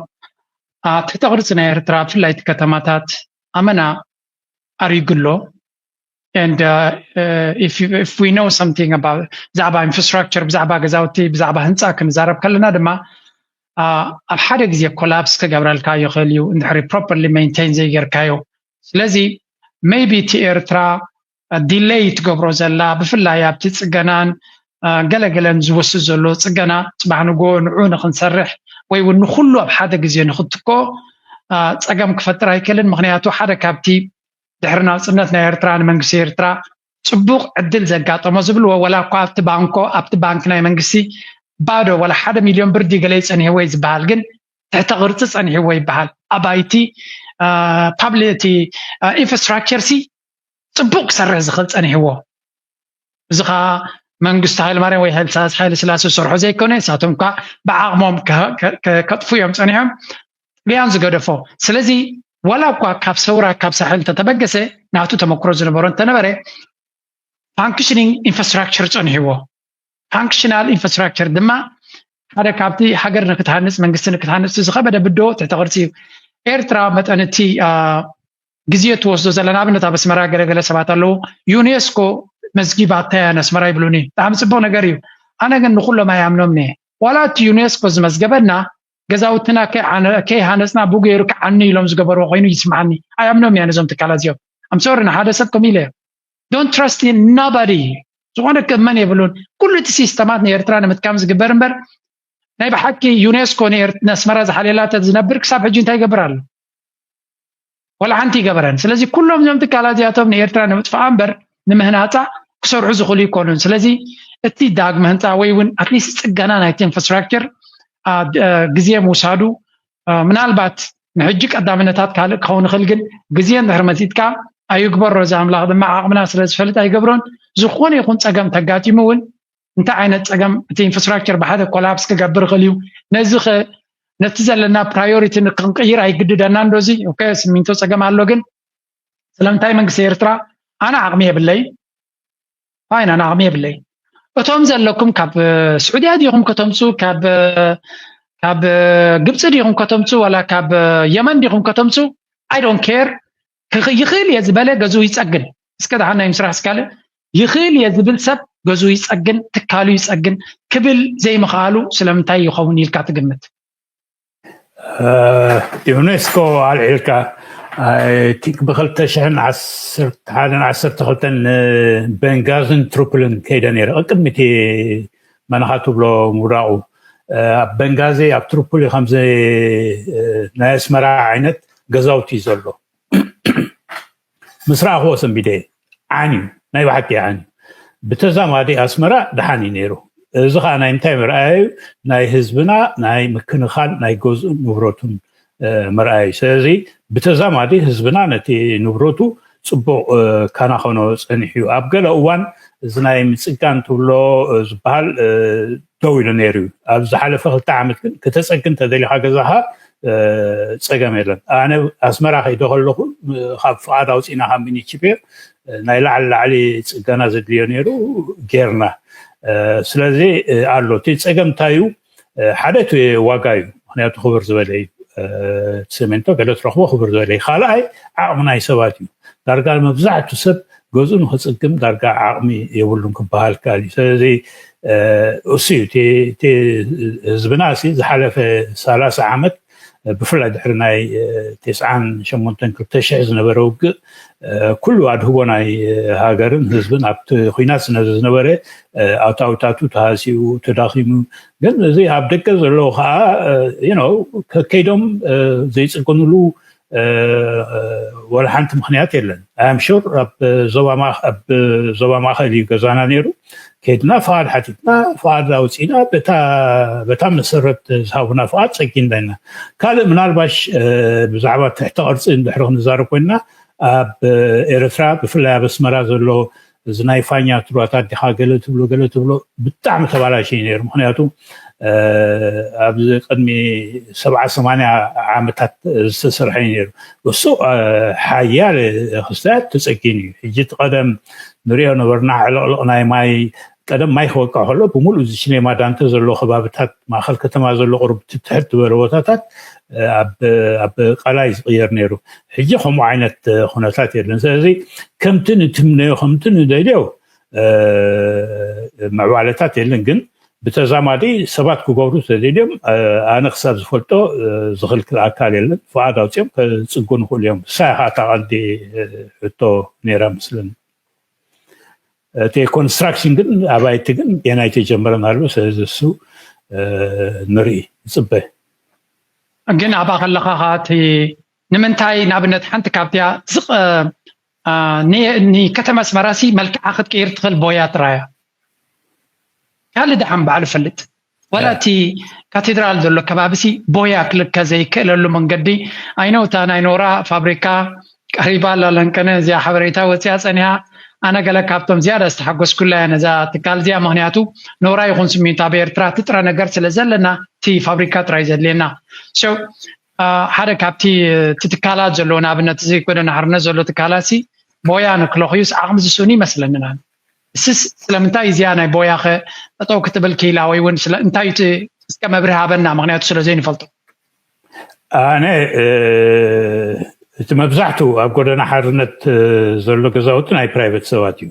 ትሕተ ቅርፂ ናይ ኤርትራ ብፍላይ እቲ ከተማታት ኣመና ኣሪጉ ኣሎ። And if we know something about ብዛዕባ ኢንፍራስትራክቸር፣ ብዛዕባ ገዛውቲ፣ ብዛዕባ ህንፃ ክንዛረብ ከለና ድማ ኣብ ሓደ ግዜ ኮላፕስ ክገብረልካ ይኽእል እዩ እንድሕሪ ፕሮፐርሊ ሜንቴን ዘይገርካዮ። ስለዚ maybe እቲ ኤርትራ ዲሌይ ትገብሮ ዘላ ብፍላይ ኣብቲ ፅገናን ገለገለን ዝወስድ ዘሎ ፅገና ፅባሕ ንግሆ ንዑ ንክንሰርሕ ወይ እውን ንኩሉ ኣብ ሓደ ግዜ ንክትኮ ፀገም ክፈጥር ኣይክእልን። ምክንያቱ ሓደ ካብቲ ድሕሪ ናፅነት ናይ ኤርትራ ንመንግስቲ ኤርትራ ፅቡቕ ዕድል ዘጋጠሞ ዝብልዎ፣ ወላ እኳ ኣብቲ ባንኮ ኣብቲ ባንክ ናይ መንግስቲ ባዶ ወላ ሓደ ሚልዮን ብር ድዩ ገለ ይፀኒሕዎ እዩ ዝበሃል፣ ግን ትሕተ ቅርፂ ፀኒሕዎ ይበሃል። ኣባይቲ ፓብሊቲ ኢንፍራስትራክቸር ሲ ፅቡቕ ክሰርሕ ዝኽእል ፀኒሕዎ። እዚ ከዓ መንግስቲ ሃይለማርያም ወይ ሃይለ ስላሴ ዝሰርሖ ዘይኮነ፣ ንሳቶም ከዓ ብዓቕሞም ከጥፉ እዮም ፀኒሖም። ጥልያን ዝገደፎ። ስለዚ ዋላ እኳ ካብ ሰውራ ካብ ሳሕል እንተተበገሰ ናቱ ተመክሮ ዝነበሮ እንተነበረ ፋንክሽኒንግ ኢንፍራስትራክቸር ፀኒሕዎ። ፋንክሽናል ኢንፍራስትራክቸር ድማ ሓደ ካብቲ ሃገር ንክትሃንፅ መንግስቲ ንክትሃንፅ ዝኸበደ ብድሆ ትሕተ ቅርፂ እዩ። ኤርትራ መጠን እቲ ግዜ ትወስዶ ዘላ ንኣብነት ኣብ ኣስመራ ገለገለ ሰባት ኣለዉ ዩኔስኮ መዝጊባታ እያ ንኣስመራ ይብሉኒ። ብጣዕሚ ፅቡቅ ነገር እዩ። ኣነ ግን ንኩሎም ኣይኣምኖም እየ። ዋላ እቲ ዩኔስኮ ዝመዝገበና ገዛውትና ከይሃነፅና ብኡ ገይሩ ክዓኒ ኢሎም ዝገበርዎ ኮይኑ ይስምዓኒ። ኣይኣምኖም እያ ነዞም ትካላት እዚኦም። ኣምሶሪ ንሓደ ሰብ ከም ኢለ don't trust in nobody። ዝኾነ ክእመን የብሉን። ኩሉ እቲ ሲስተማት ንኤርትራ ንምጥቃም ዝግበር እምበር ናይ ብሓቂ ዩኔስኮ ንኣስመራ ዝሓልየላ ተዝነብር ክሳብ ሕጂ እንታይ ይገብር ኣሎ? ወላ ሓንቲ ይገበረን። ስለዚ ኩሎም እዞም ትካላት እዚኣቶም ንኤርትራ ንምጥፋኣ እምበር ንምህናፃ ክሰርሑ ዝኽእሉ ይኮኑን። ስለዚ እቲ ዳግመ ህንፃ ወይ እውን ኣትሊስት ፅገና ናይቲ ኢንፍራስትራክቸር ግዜ ምውሳዱ ምናልባት ንሕጂ ቀዳምነታት ካልእ ክኸውን ይኽእል፣ ግን ግዜ እንድሕር መፂጥካ ኣይግበሮ። እዚ ኣምላኽ ድማ ዓቕምና ስለ ዝፈልጥ ኣይገብሮን። ዝኾነ ይኹን ፀገም ተጋጢሙ እውን እንታይ ዓይነት ፀገም እቲ ኢንፍራስትራክቸር ብሓደ ኮላፕስ ክገብር ይኽእል እዩ። ነዚ ኸ ነቲ ዘለና ፕራዮሪቲ ንክንቅይር ኣይግድደና እንዶ? እዚ ኦኬ፣ ስሚንቶ ፀገም ኣሎ፣ ግን ስለምንታይ መንግስቲ ኤርትራ ኣነ ዓቕሚ የብለይ ፋይን ኣነ ዓቕሚ የብለይ። እቶም ዘለኩም ካብ ስዑድያ ዲኹም ከተምፁ፣ ካብ ካብ ግብፂ ዲኹም ከተምፁ፣ ዋላ ካብ የመን ዲኹም ከተምፁ፣ I don't care። ይኽእል እየ ዝበለ ገዝኡ ይፀግን። እስከ ደሓን ናይ ምስራሕ እስካለ ይኽእል እየ ዝብል ሰብ ገዝኡ ይፀግን፣ ትካሉ ይፀግን ክብል ዘይምኽኣሉ ስለምንታይ ይኸውን ኢልካ ትግምት? ዩኔስኮ ኣልዒልካ፣ I think ብክልተ ሽሕን ዓሰርተ ሓደን ዓሰርተ ክልተን ንቤንጋዝን ትሪፖሊን ከይደ ነይረ። ቅድሚ እቲ መናኻ ትብሎ ምውዳቑ፣ ኣብ ቤንጋዚ ኣብ ትሪፖሊ ከምዚ ናይ ኣስመራ ዓይነት ገዛውቲ እዩ ዘሎ። ምስ ረኣኽዎ ሰንቢደ፣ ዓንዩ፣ ናይ ብሓቂ ዓንዩ። ብተዛማዲ ኣስመራ ደሓን እዩ ነይሩ። እዚ ከዓ ናይ እንታይ መርኣያ እዩ? ናይ ህዝብና ናይ ምክንኻን ናይ ገዝኡን ንብረቱን መርኣያ እዩ። ስለዚ ብተዛማዲ ህዝብና ነቲ ንብረቱ ፅቡቕ ካናኸኖ ፀኒሑ እዩ። ኣብ ገለ እዋን እዚ ናይ ምፅጋን ትብሎ ዝበሃል ደው ኢሉ ነይሩ እዩ። ኣብ ዝሓለፈ ክልተ ዓመት ግን ክተፀግን ተደሊኻ ገዛኻ ፀገም የለን። ኣነ ኣስመራ ከይደ ከለኹ ካብ ፍቓድ ኣውፂና ካብ ሚኒችፔር ናይ ላዕሊ ላዕሊ ፅገና ዘድልዮ ነይሩ ጌርና። ስለዚ ኣሎ እቲ ፀገም እንታይ እዩ? ሓደ እቲ ዋጋ እዩ። ምክንያቱ ክብር ዝበለ እዩ። እቲ ሰሜንቶ ገለ ትረኽቦ ክብር ዝበለ እዩ። ካልኣይ ዓቕሚ ናይ ሰባት እዩ። ዳርጋ መብዛሕቱ ሰብ ገዝኡ ንክፅግም ዳርጋ ዓቕሚ የብሉን ክበሃል ይከኣል እዩ። ስለዚ እሱ እዩ እቲ ህዝብና ሲ ዝሓለፈ ሰላሳ ዓመት ብፍላይ ድሕሪ ናይ ቴስዓን ሸሞንተን ክልተ ሽሕ ዝነበረ ውግእ ኩሉ ኣድህቦ ናይ ሃገርን ህዝብን ኣብቲ ኩናት ስለ ዝነበረ ኣታዊታቱ ተሃሲኡ ተዳኺሙ። ግን እዚ ኣብ ደገ ዘለዉ ከዓ ከከይዶም ዘይፅግንሉ ወላ ሓንቲ ምክንያት የለን። I am sure ኣብ ዞባ ማእከል እዩ ገዛና ነይሩ። ከይድና ፍቓድ ሓቲትና ፍቓድ ኣውፂና በታ መሰረት ዝሃቡና ፍቓድ ፀጊንና ኢና። ካልእ ምናልባሽ ብዛዕባ ትሕተ ቅርፂ እንድሕር ክንዛረብ ኮይንና ኣብ ኤርትራ ብፍላይ ኣብ ኣስመራ ዘሎ እዚ ናይ ፋኛ ትሩባታት ዲኻ ገለ ትብሎ ገለ ትብሎ ብጣዕሚ ተባላሽ እዩ ነይሩ። ምክንያቱ ኣብዚ ቅድሚ ሰብዓ ሰማንያ ዓመታት ዝተሰርሐ እዩ ነይሩ። እሱ ሓያለ ክስታያት ተፀጊኑ እዩ። ሕጂ እቲ ቀደም ንሪኦ ነበርና ዕልቕልቕ ናይ ማይ ቀደም ማይ ክወቅዕ ከሎ ብምሉእ እዚ ሲኔማ ዳንተ ዘሎ ከባብታት ማእኸል ከተማ ዘሎ ቁሩብ ትትሕት ዝበለ ቦታታት ኣብ ቀላይ ዝቕየር ነይሩ። ሕጂ ከምኡ ዓይነት ኩነታት የለን። ስለዚ ከምቲ ንትምነዮ ከምቲ ንደልዮ ምዕባለታት የለን። ግን ብተዛማዲ ሰባት ክገብሩ ተደልዮም ኣነ ክሳብ ዝፈልጦ ዝኽልክል ኣካል የለን። ፍቓድ ኣውፅኦም ከፅጉ ንኽእሉ እዮም። ንሳ ኢኻ እታ ቀንዲ ሕቶ ነይራ መስለኒ። እቲ ኮንስትራክሽን ግን ኣባይቲ ግን ገና ኣይተጀመረን ኣሎ። ስለዚ እሱ ንርኢ ንፅበ። ግን ኣብኣ ከለኻ ከዓ እቲ ንምንታይ ንኣብነት ሓንቲ ካብቲያ ዝቕ ንከተማ ኣስመራሲ መልክዓ ክትቅይር ትኽእል ቦያ ጥራያ ካልእ ደሓን ባዕሉ ፈልጥ ዋላ እቲ ካቴድራል ዘሎ ከባቢሲ ቦያ ክልከ ዘይክእለሉ መንገዲ ኣይነውታ ናይ ኖራ ፋብሪካ ቀሪባ ኣላ ለንቀነ እዚኣ ሓበሬታ ወፂኣ ፀኒሃ። ኣነ ገለ ካብቶም ዝያዳ ዝተሓጎስኩላ እያ ነዛ ትካል እዚኣ፣ ምክንያቱ ኖራ ይኹን ስሚንቶ ኣብ ኤርትራ እቲ ጥረ ነገር ስለ ዘለና እቲ ፋብሪካ ጥራይ ዘድልየና። ሓደ ካብቲ እቲ ትካላት ዘለዎ ንኣብነት እዚ ጎደና ሓርነት ዘሎ ትካላት ሲ ቦያ ንክለኽዩስ ዓቕሚ ዝስእኑ ይመስለኒ። እስስ ስለምንታይ እዚኣ ናይ ቦያኸ ጠጠው ክትብል ክኢላ ወይ እውን ስለ እንታይ እቲ እስከ መብርሂ ሃበና፣ ምክንያቱ ስለ ዘይንፈልጦ። ኣነ እቲ መብዛሕትኡ ኣብ ጎደና ሓርነት ዘሎ ገዛውቲ ናይ ፕራይቬት ሰባት እዩ፣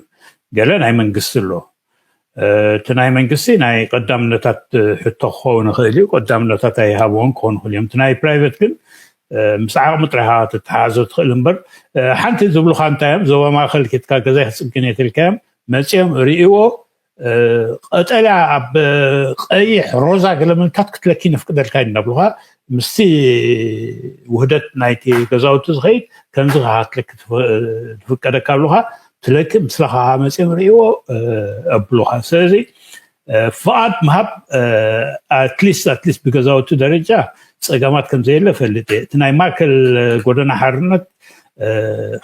ገለ ናይ መንግስቲ ኣሎ። እቲ ናይ መንግስቲ ናይ ቀዳምነታት ሕቶ ክኸውን ይኽእል እዩ፣ ቀዳምነታት ኣይሃብዎን ክኾኑ ይኽእል እዮም። እቲ ናይ ፕራይቬት ግን ምስ ዓቕሚ ጥራይ ክትተሓዞ ትኽእል እምበር ሓንቲ ዝብሉኻ እንታይ እዮም፣ ዞባ ማእከል ኬድካ ገዛይ ክፅግን እየ ተልካዮም መፂኦም ርእይዎ ቀጠልያ ኣብ ቀይሕ ሮዛ ገለ ምልካት ክትለኪ ነፍቅደልካ ኢና ብሉኻ ምስቲ ውህደት ናይቲ ገዛውቲ ዝኸይድ ከምዚ ክሃትለኪ ዝፍቀደካ ብሉኻ ስለክ ምስለኻ መፅኦም ርእዎ ኣብሉኻ። ስለዚ ፍቓድ ምሃብ ኣትሊስት ኣትሊስት ብገዛውቲ ደረጃ ፀገማት ከምዘየለ ፈልጥ እየ። እቲ ናይ ማእከል ጎደና ሓርነት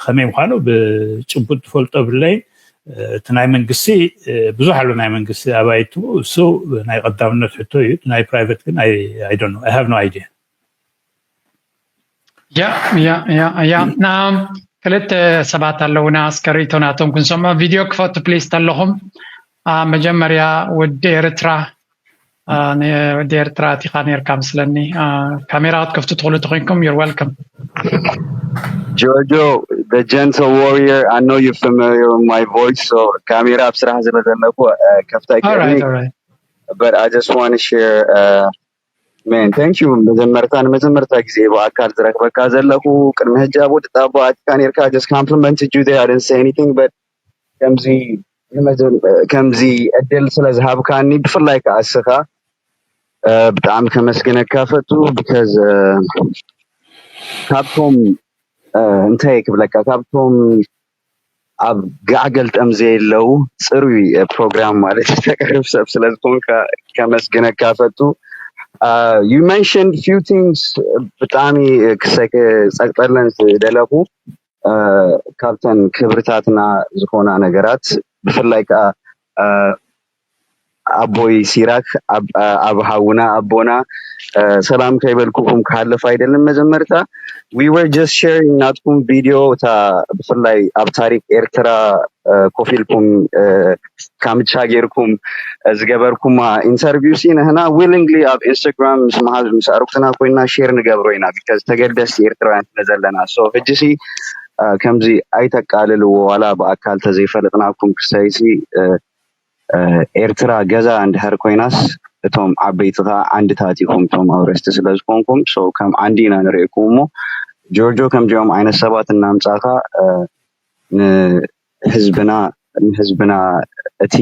ከመይ ምዃኑ ብጭቡጥ ዝፈልጦ ብለይን እቲ ናይ መንግስቲ ብዙሕ ኣሎ። ናይ መንግስቲ ኣባይቲ እሱ ናይ ቀዳምነት ሕቶ እዩ። ናይ ፕራይቨት ግን ኣይዶነ ሃቭ ኖ ኣይዲያ። ያ ያ ያ ያ ክልተ ሰባት ኣለውና እስከ ርእይቶ ናቶም ክንሰምዖ። ቪድዮ ክፈቱ ፕሊስ ተለኹም። መጀመርያ ወዲ ኤርትራ ወዲ ኤርትራ እቲኻ ነርካ ምስለኒ። ካሜራ ክትከፍቱ ትኽእሉ ተኮይንኩም you're welcome. Jojo, the gentle warrior, I know you're familiar with my voice, so ካሜራ ኣብ ስራሕ ስለ ዘለኩ ከፍታ ይቀርኒ። But I just want to share uh, Man, thank you. መጀመርታ ንመጀመርታ ግዜ ብኣካል ዝረክበካ ዘለኹ ቅድሚ ሕጂ ኣብ ወዲ ጣባ ኣቲካ ነርካ just complimented you there. I didn't say anything, but ከምዚ ከምዚ እድል ስለ ዝሃብካኒ ብፍላይ ከዓ እስኻ ብጣዕሚ ከመስግነካ ፈቱ። Because ካብቶም እንታይ ክብለካ፣ ካብቶም ኣብ ጋዕ ገልጠም ዘየለው ፅሩይ ፕሮግራም ማለት ተቅርብ ሰብ ስለ ዝኾንካ ከመስግነካ ፈቱ። You mentioned few things ብጣዕሚ ክሰ- ክፀቅጠለን ዝደለኹ ካብተን ክብርታትና ዝኾና ነገራት ብፍላይ ከዓ ኣቦይ ሲራክ ኣብ ሓውና ኣቦና ሰላም ከይበልኩኩም ክሓልፍ ኣይደልን። መጀመርታ we were just sharing ናትኩም ቪድዮ እታ ብፍላይ ኣብ ታሪክ ኤርትራ ኮፍ ኢልኩም ካምቻ ጌርኩም ዝገበርኩማ ኢንተርቪው ሲ ንሕና willingly ኣብ ኢንስታግራም ምስ መሃዝ ምስ ኣርኩትና ኮይና ሼር ንገብሮ ኢና። Because ተገደስቲ ኤርትራውያን ስለ ዘለና። So ሕጂ ሲ ከምዚ ኣይተቃልልዎ ዋላ ብኣካል ተዘይፈለጥናኩም ክሳይሲ ኤርትራ ገዛ እንድሕር ኮይናስ እቶም ዓበይቲ ከዓ ዓንድታት ኢኹም እቶም ኣውረስቲ ስለ ዝኾንኩም። So ከም ዓንዲ ኢና ንርእየኩም እሞ ጆርጆ ከምዚኦም ዓይነት ሰባት እናምጻእካ ንህዝብና ንህዝብና እቲ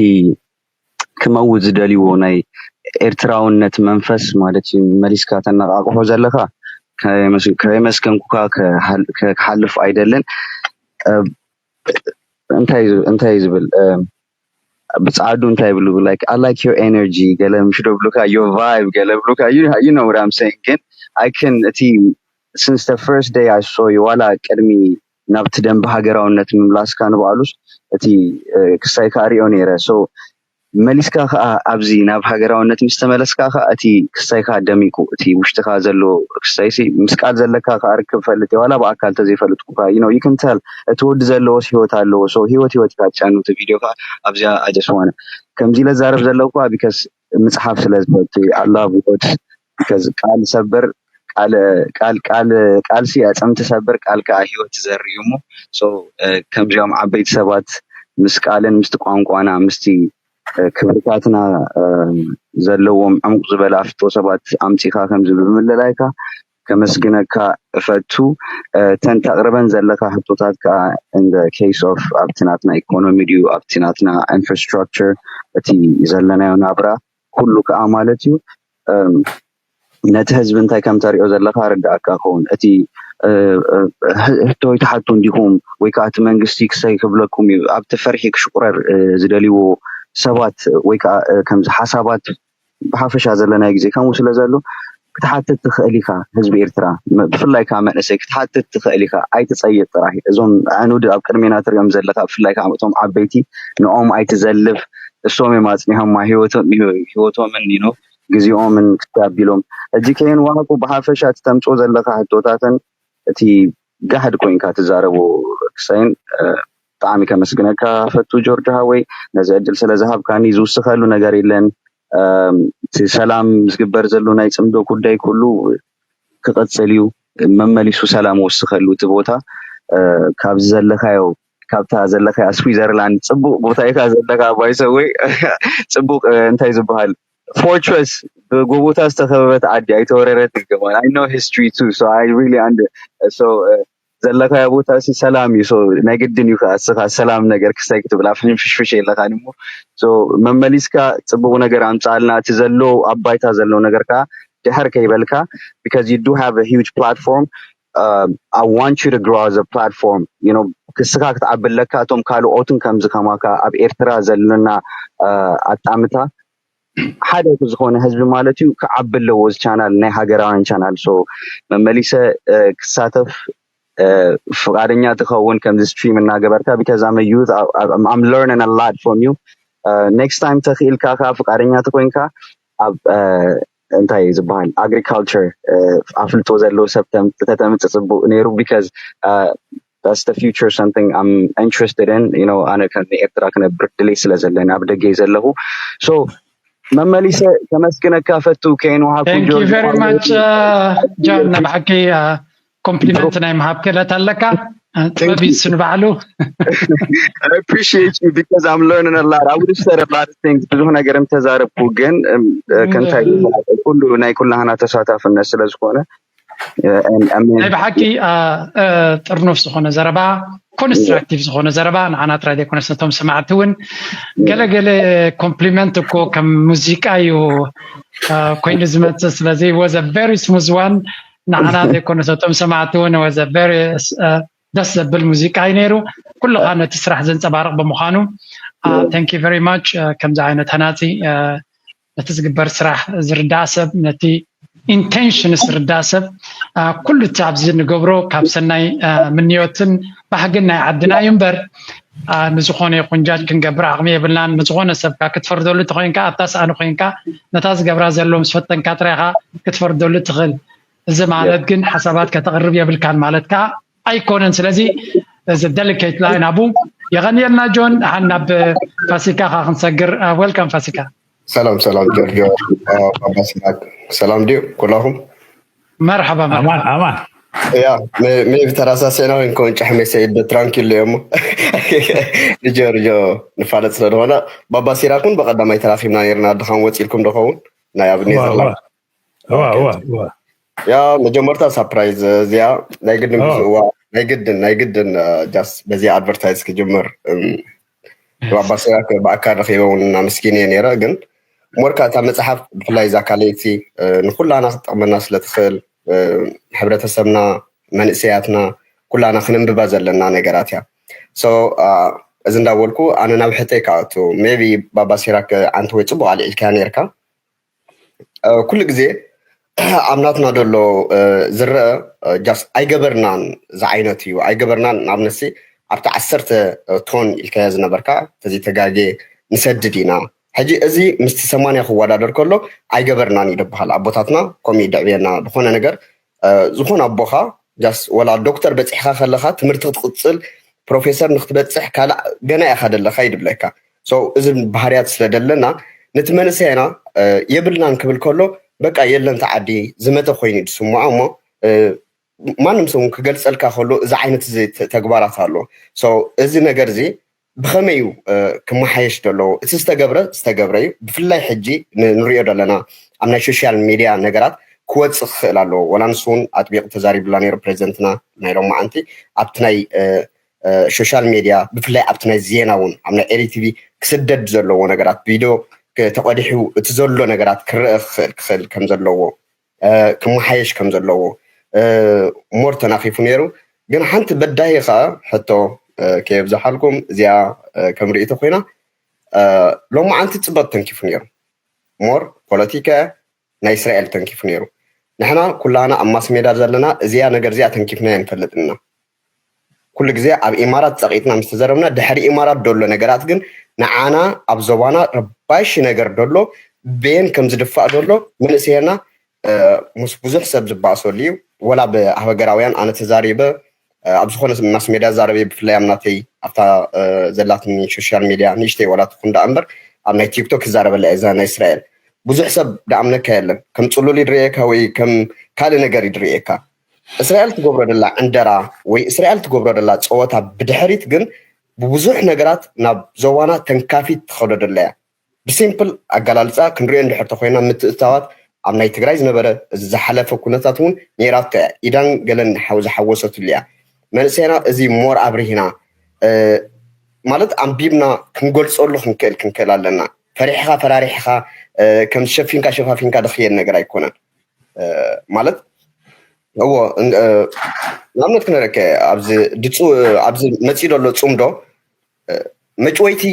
ክመውት ዝደልይዎ ናይ ኤርትራውነት መንፈስ ማለት እዩ መሊስካ ተነቃቅሖ ዘለካ ከየመስገንኩካ ክሓልፍ ኣይደልን። እንታይ ዝብል ብፃዕዱ እንታይ ይብሉ like I like your energy ገለ ምሽ ዶ ብሉካ your vibe ገለ ብሉካ you know what I'm saying ግን I can እቲ since the first day I saw you ዋላ ቅድሚ ናብቲ ደንበ ሃገራውነት ምምላስካ ንባዕሉስ እቲ ክሳይ ከዓ ሪኦ ነይረ so መሊስካ ከዓ ኣብዚ ናብ ሃገራውነት ምስ ተመለስካ ከዓ እቲ ክሳይካ ደሚቁ እቲ ውሽጥካ ዘሎ ክሳይሲ ምስ ቃል ዘለካ ከዓ ርክብ ፈልጥ ዋላ ብኣካል ተዘይፈልጥኩካ you know you can tell እቲ ወዲ ዘለዎስ ሂወት ኣለዎ so ሂወት ሂወት ኢካ ትጫኑ እቲ ቪድዮ ከዓ ኣብዚኣ ኣጀስዋነ ከምዚ ኢለ ዛረብ ዘለኩ because ምፅሓፍ ስለ ዝፈቱ ኣላ ብቆድ because ቃል ሰበር ቃል ቃል ቃል ቃልሲ ኣፅምቲ ሰበር ቃል ከዓ ሂወት ትዘርእ እዩ እሞ so ከምዚኦም ዓበይቲ ሰባት ምስ ቃልን ምስቲ ቋንቋና ምስቲ ክብርታትና ዘለዎም ዕሙቅ ዝበለ ኣፍቶ ሰባት ኣምፂካ ከምዚ ብምልላይካ ከመስግነካ እፈቱ። እተን ተቅርበን ዘለካ ሕቶታት ከዓ in the case of ኣብቲ ናትና ኢኮኖሚ ድዩ ኣብቲ ናትና ኢንፍራስትራክቸር እቲ ዘለናዮ ናብራ ኩሉ ከዓ ማለት እዩ ነቲ ህዝቢ እንታይ ከም ተሪኦ ዘለካ ርዳእካ ከውን እቲ ህቶ ይትሓቱ እንዲኹም ወይ ከዓ እቲ መንግስቲ ክሰይ ክብለኩም እዩ ኣብቲ ፈርሒ ክሽቁረር ዝደልይዎ ሰባት ወይ ከዓ ከምዚ ሓሳባት ብሓፈሻ ዘለናይ ግዜ ከምኡ ስለ ዘሎ ክትሓትት ትኽእል ኢካ ህዝቢ ኤርትራ ብፍላይ ከዓ መንእሰይ ክትሓትት ትኽእል ኢካ ኣይትፀይቅ ጥራይ እዞም ኣዕኑድ ኣብ ቅድሜና ትሪኦም ዘለካ ብፍላይ ከዓ እቶም ዓበይቲ ንኦም ኣይትዘልፍ እሶም እዮም ኣፅኒሖማ ህይወቶምን ዩ ግዜኦምን ክስተ ኣቢሎም ሕጂ ከየንዋሃቁ ብሓፈሻ እቲ ተምፅኦ ዘለካ ሕቶታትን እቲ ጋሕድ ኮይንካ ትዛረቦ ክሳይን ብጣዕሚ ከመስግነካ ፈቱ ጆርጆ ሃወይ ነዚ ዕድል ስለ ዝሃብካኒ ዝውስኸሉ ነገር የለን እቲ ሰላም ዝግበር ዘሎ ናይ ፅምዶ ጉዳይ ኩሉ ክቐፅል እዩ መመሊሱ ሰላም ወስኸሉ እቲ ቦታ ካብዚ ዘለካዮ ካብታ ዘለካያ ስዊዘርላንድ ፅቡቅ ቦታ ኢካ ዘለካ ባይሰወይ ፅቡቅ እንታይ ዝበሃል ፎርትረስ ብጎቦታት ዝተኸበበት ዓዲ ኣይተወረረት ይገባል I know history too so I really under so ዘለካዮ ቦታ ሲ ሰላም እዩ so ናይ ግድን እዩ ከዓ እስኻ ሰላም ነገር ክስታይ ክትብል ኣብ ሕንፍሽፍሽ የለካን እሞ so መመሊስካ ፅቡቅ ነገር ኣምፃልና እቲ ዘሎ ኣብ ባይታ ዘሎ ነገር ከዓ ድሕር ከይበልካ because you do have a huge platform I want you to grow as a platform, you know, ክስኻ ክትዓቢ ኣለካ። እቶም ካልኦትን ከምዚ ከማካ ኣብ ኤርትራ ዘለና ኣጣምታ ሓደ ዝኾነ ህዝቢ ማለት እዩ ክዓቢ ኣለዎ። እዚ ቻናል ናይ ሃገራውያን ቻናል። So መመሊሰ ክሳተፍ ፍቃደኛ ትኸውን ከምዚ ስትሪም እናገበርካ? Because I'm a youth, I'm learning a lot from you. Next time ተኽኢልካ ከ ፍቃደኛ ተኮይንካ ኣብ እንታይ እዩ ዝበሃል ኣግሪካልቸር ኣፍልጦ ዘለዎ ሰብ ተተምፅእ ፅቡቅ ነይሩ። Because that's the future, something I'm interested in, you know. ኣነ ከም ኤርትራ ክነብር ድሌት ስለ ዘለኒ ኣብ ደገ እየ ዘለኹ። So መመሊሰ ከመስግነካ ፈቱ። ከይንውሃብኩ Thank you very much John። ብሓቂ ኮምፕሊመንት ናይ ምሃብ ክእለት ኣለካ። ጥበብ ይስኑ ባዕሉ። I appreciate you because I'm learning a lot. I would have said a lot of things. ብዙሕ ነገር ምተዛረብኩ ግን ከምታይ ኩሉ ናይ ኩላህና ተሳታፍነት ስለ ዝኾነ ናይ ብሓቂ ጥርኑፍ ዝኾነ ዘረባ፣ ኮንስትራክቲቭ ዝኾነ ዘረባ ንዓና ጥራይ ዘይኮነስ ነቶም ሰማዕቲ እውን ገለገለ ኮምፕሊመንት እኮ ከም ሙዚቃ እዩ ኮይኑ ዝመፅእ። ስለዚ was a very smooth one። ንዓና ዘይኮነስ ነቶም ሰማዕቲ እውን was a very ደስ ዘብል ሙዚቃ እዩ ነይሩ። ኩልኻ ነቲ ስራሕ ዘንፀባርቕ ብምዃኑ thank you very much። ከምዚ ዓይነት ሃናፂ ነቲ ዝግበር ስራሕ ዝርዳእ ሰብ፣ ነቲ ኢንቴንሽንስ ዝርዳእ ሰብ፣ ኩሉ እቲ ኣብዚ ንገብሮ ካብ ሰናይ ምንዮትን ባህግን ናይ ዓድና እዩ እምበር ንዝኾነ ይኹን ጃጅ ክንገብር ዓቕሚ የብልናን። ንዝኾነ ሰብካ ክትፈርደሉ ተኮይንካ ኣብታ ሰኣኒ ኮይንካ ነታ ዝገብራ ዘሎ ምስ ፈተንካ ጥራይኻ ክትፈርደሉ ትኽእል። እዚ ማለት ግን ሓሳባት ከተቕርብ የብልካን ማለት ከዓ ኣይኮነን። ስለዚ እዚ ደሊኬት ላይን ኣቡ የቐንየልና ጆን። ሓን ናብ ፋሲካ ካ ክንሰግር። ወልካም ፋሲካ። ሰላም ሰላም ጆርጆ፣ ባባ ሲራክ ሰላም ድዩ ኩላኹም? መርሓባ መርሓባ። ኣማን ኣማን። ያ ሜቢ ተራሳሲዕና ወይ ከውን ጫሕ መሰይ ዶ ትራንኪሎ እሞ ንጆርጆ ንፋለጥ ስለ ዝኾነ ባባ ሲራክ እውን ብቐዳማይ ተራኺብና ነርና። ድኻም ወፂልኩም ዶኸውን ናይ ኣብ ኔዘርላንድ እዋ እዋ እዋ ያ መጀመርታ ሳፕራይዝ እዚኣ ናይ ግድን ግዝእዋ ናይ ግድን ናይ ግድን ጃስ በዚ ኣድቨርታይዝ ክጅምር ባባ ሲራክ ብኣካል ረኺበ እውን ኣመስጊነ ነይረ። ግን ሞርካ እታ መፅሓፍ ብፍላይ እዛ ካልኣይቲ ንኩላና ክትጠቕመና ስለትኽእል ሕብረተሰብና መንእሰያትና ኩላና ክንንብባ ዘለና ነገራት እያ። So እዚ እንዳበልኩ ኣነ ናብ ሕተይ ክኣቱ ሜቢ ባባ ሲራክ ዓንቲ ወይ ፅቡቅ ኣልዒልካያ ነርካ። ኩሉ ግዜ ኣብ ናትና ዘሎ ዝረአ ጃስ ኣይገበርናን ዝዓይነት እዩ። ኣይገበርናን ንኣብነሲ ኣብቲ ዓሰርተ ቶን ኢልካዮ ዝነበርካ ተዘይተጋጌ ንሰድድ ኢና። ሕጂ እዚ ምስቲ ሰማንያ ክወዳደር ከሎ ኣይገበርናን እዩ ዝበሃል። ኣቦታትና ከምኡ ይድዕብየና ዝኾነ ነገር ዝኾነ ኣቦኻ ጃስ ወላ ዶክተር በፂሕካ ከለካ ትምህርቲ ክትቅፅል ፕሮፌሰር ንክትበፅሕ ካልእ ገና ኢኻ ደለካ ይድብለካ። So እዚ ባህርያት ስለ ደለና ነቲ መንእሰያና የብልናን ክብል ከሎ በቃ የለን ተዓዲ ዝመተ ኮይኑ እዩ ዝስምዖ እሞ ማንም ሰብ ክገልፀልካ ከሎ እዚ ዓይነት እዚ ተግባራት ኣሎ። So እዚ ነገር እዚ ብኸመይ እዩ ክመሓየሽ ዘለዎ? እቲ ዝተገብረ ዝተገብረ እዩ። ብፍላይ ሕጂ ንሪኦ ዘለና ኣብ ናይ ሶሻል ሚድያ ነገራት ክወፅእ ክኽእል ኣለዎ። ወላ ንሱ እውን ኣጥቢቑ ተዛሪብላ ነይሩ ፕሬዚደንትና ናይ ሎማዓንቲ ኣብቲ ናይ ሶሻል ሚድያ ብፍላይ ኣብቲ ናይ ዜና እውን ኣብ ናይ ኤሪ ቲቪ ክስደድ ዘለዎ ነገራት ቪድዮ ተቐዲሑ እቲ ዘሎ ነገራት ክረአ ክኽእል ክኽእል ከም ዘለዎ ክመሓየሽ ከም ዘለዎ ሞር ተናኺፉ ነይሩ። ግን ሓንቲ በዳሂ ከዓ ሕቶ ከየብዝሓልኩም እዚኣ ከም ርእይቶ ኮይና ሎማዓንቲ ፅበት ተንኪፉ ነይሩ። ሞር ፖለቲካ ናይ እስራኤል ተንኪፉ ነይሩ። ንሕና ኩላና ኣብ ማስሜዳ ዘለና እዚኣ ነገር እዚኣ ተንኪፍና ንፈልጥ ኢና። ኩሉ ግዜ ኣብ ኢማራት ፀቂጥና ምስ ተዘረብና ድሕሪ ኢማራት ደሎ ነገራት ግን ንዓና ኣብ ዞባና ረባሺ ነገር ደሎ በየን ከም ዝድፋእ ደሎ መንእሰየና ምስ ብዙሕ ሰብ ዝባእሰሉ እዩ። ወላ ብሃገራውያን ኣነ ተዛሪበ ኣብ ዝኾነ ማስ ሜድያ ዛረበ ብፍላይ ኣብ ናተይ ኣብታ ዘላትኒ ሶሻል ሚድያ ንእሽተይ ዋላ ትኹን ደኣ እምበር ኣብ ናይ ቲክቶክ ይዛረበላ እየ እዛ ናይ እስራኤል ብዙሕ ሰብ ደኣምነካ የለን። ከም ፅሉል ይድርኤካ ወይ ከም ካልእ ነገር ይድርኤካ። እስራኤል ትገብሮ ደላ ዕንደራ ወይ እስራኤል ትገብሮ ደላ ፀወታ ብድሕሪት ግን ብብዙሕ ነገራት ናብ ዞባና ተንካፊት ትኸዶ ደላ እያ። ብሲምፕል ኣገላልፃ ክንሪኦ እንድሕር ተኮይና ምትእትታዋት ኣብ ናይ ትግራይ ዝነበረ እዚ ዝሓለፈ ኩነታት እውን ነይራቶ እያ። ኢዳን ገለን ዝሓወሰትሉ እያ። መንእሰይና እዚ ሞር ኣብሪሂና ማለት ኣንቢብና ክንገልፀሉ ክንክእል ክንክእል ኣለና። ፈሪሕኻ ፈራሪሕኻ ከም ሸፊንካ ሸፋፊንካ ድኽየድ ነገር ኣይኮነን። ማለት እዎ። ንኣብነት ክነረከ ኣብዚ ድፁ ኣብዚ መፂኡ ዘሎ ፅምዶ መጭወይቲ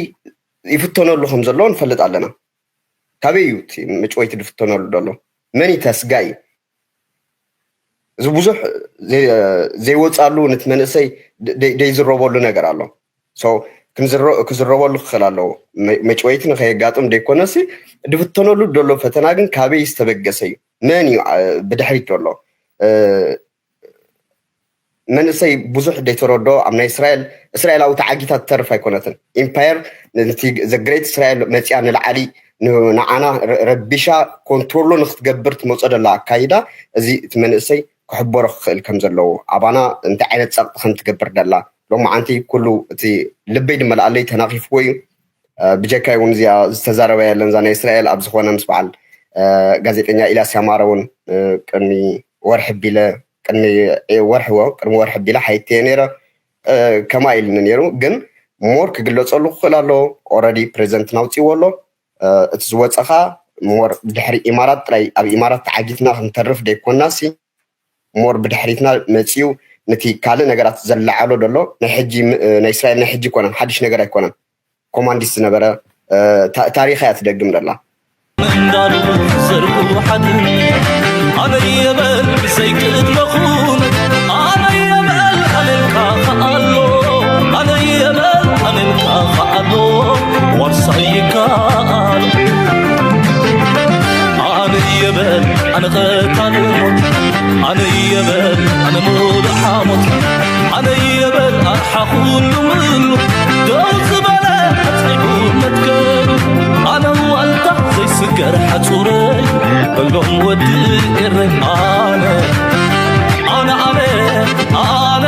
ይፍተነሉ ከም ዘሎ ንፈልጥ ኣለና። ካበይ እዩ እቲ መጭወይቲ ዝፍተነሉ ዘሎ? መን እዩ ተስጋይ? እዚ ብዙሕ ዘይወፃሉ ነቲ መንእሰይ ደይዝረበሉ ነገር ኣሎ። ክዝረበሉ ክኽእል ኣለዎ። መጭወይቲ ንኸየጋጥም ደይኮነሲ ድፍተነሉ ዘሎ ፈተና ግን ካበይ ዝተበገሰ እዩ? መን እዩ ብድሕሪት ዘሎ? መንእሰይ ብዙሕ ዘይተረዶ ኣብ ናይ እስራኤል እስራኤላዊ ተዓጊታ ትተርፍ ኣይኮነትን። ኢምፓየር ነቲ ዘግሬት እስራኤል መፅያ ንላዕሊ ንዓና ረቢሻ ኮንትሮሎ ንክትገብር ትመፆ ደላ ኣካይዳ እዚ እቲ መንእሰይ ክሕበሮ ክኽእል ከም ዘለዎ ኣባና እንታይ ዓይነት ፀቕጢ ከም ትገብር ደላ ሎማዓንቲ ኩሉ እቲ ልበይ ድመልኣለይ ተናኺፍዎ እዩ። ብጀካይ እውን እዚኣ ዝተዛረበ ያለን እዛ ናይ እስራኤል ኣብ ዝኾነ ምስ በዓል ጋዜጠኛ ኢላስ ያማረ እውን ቅድሚ ወርሒ ቢለ ቅድሚ ወርሒ ቅድሚ ወርሒ ቢለ ሓይትየ ነይረ። ከማ ኢልኒ ነይሩ ግን ሞር ክግለፀሉ ክኽእል ኣለዎ። ኦረዲ ፕሬዚደንት ናውፅዎ ኣሎ። እቲ ዝወፀኻ ሞር ድሕሪ ኢማራት ጥራይ ኣብ ኢማራት ተዓጊትና ክንተርፍ ደይኮናሲ ሞር ብድሕሪትና መፅዩ ነቲ ካልእ ነገራት ዘለዓሎ ዘሎ ናይ ሕጂ ናይ እስራኤል ናይ ሕጂ ኣይኮነን፣ ሓድሽ ነገር ኣይኮነን። ኮማንዲስት ዝነበረ ታሪኽ እያ ትደግም ዘላ። እንዳሉ ዘርጉ ሓድን ኣነ የበል ብዘይቅድመኹም ኣነ የበል ኣነልካ ከኣሎ ኣነ የበል ኣነልካ ከኣሎ ዋርሳይ ይከኣል ኣነ የበል ኣነ ቀታሊ ሞት ኣነ የበል ኣነ ሙሉእ ሓሞት ኣነ የበል ኣርሓ ኩሉ ምሉ ደው ዝበለ ኣጽኒዑ መትከሉ ኣነ ዋልታ ዘይስገር ሓጹረይ በሎም ወዲ ኤረይ ኣነ ኣነ ኣነ ኣነ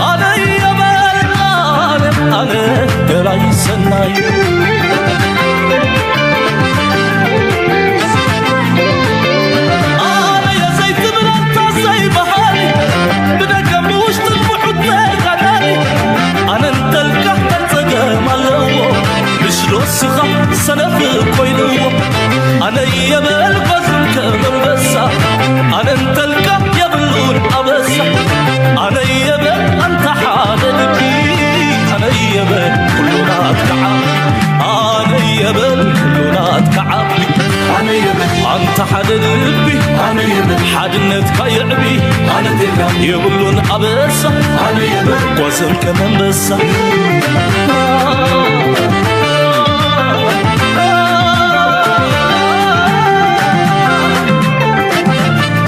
ኣነ የበል ኣነ ኣነ ገላይ ሰናይ ኣነ የዘይትብል ኣንታ ዘይበሃል ብደገ ብውሽጢ ብሑት ተጋዳሊ ኣነ እንተልካ እንታይ ጸገም ኣለዎ ብሽሎ ስኻ ሰነፍ ኮይንዎ ኣነ የበል ጓዝም ከም ኣንበሳ ኣነ እንተልካ የብሉን ኣበሳ ኣነ የበል ኣንታ ሓደ ልቢ ኣነ የበል ኩሉ ናትካ ዓቢ ኣነ የበል ኩሉ ናትካ ዓቢ ኣንታ ሓደ ልቢ ሓድነትካ የዕቢ የብሉን ኣበሳ ጓዝም ከም ኣንበሳ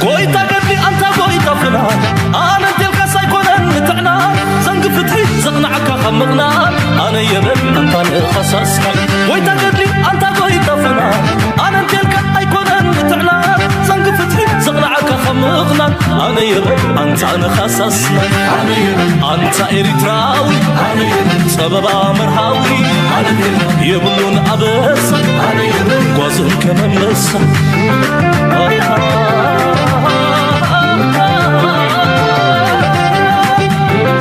ጎይታ ገድሊ ኣንታ ጎይታ ፍና ኣነ እንቴልካስ ኣይኮነን ንትዕና ዘንጊ ፍትሒ ዘቕናዕካ ካብ ምቕናን ኣነ የበል ኣንታ ንኸሳስካ ጎይታ ገድሊ ኣንታ ጎይታ ፍና ኣነ እንቴልካ ኣይኮነን ንትዕና ዘንጊ ፍትሒ ዘቕናዕካ ካብ ምቕናን ኣነ የበል ኣንታ ንኸሳስና ኣንታ ኤሪትራዊ ጸበባ መርሃዊ የብሉን ኣበሳ ጓዝም ከመመሳ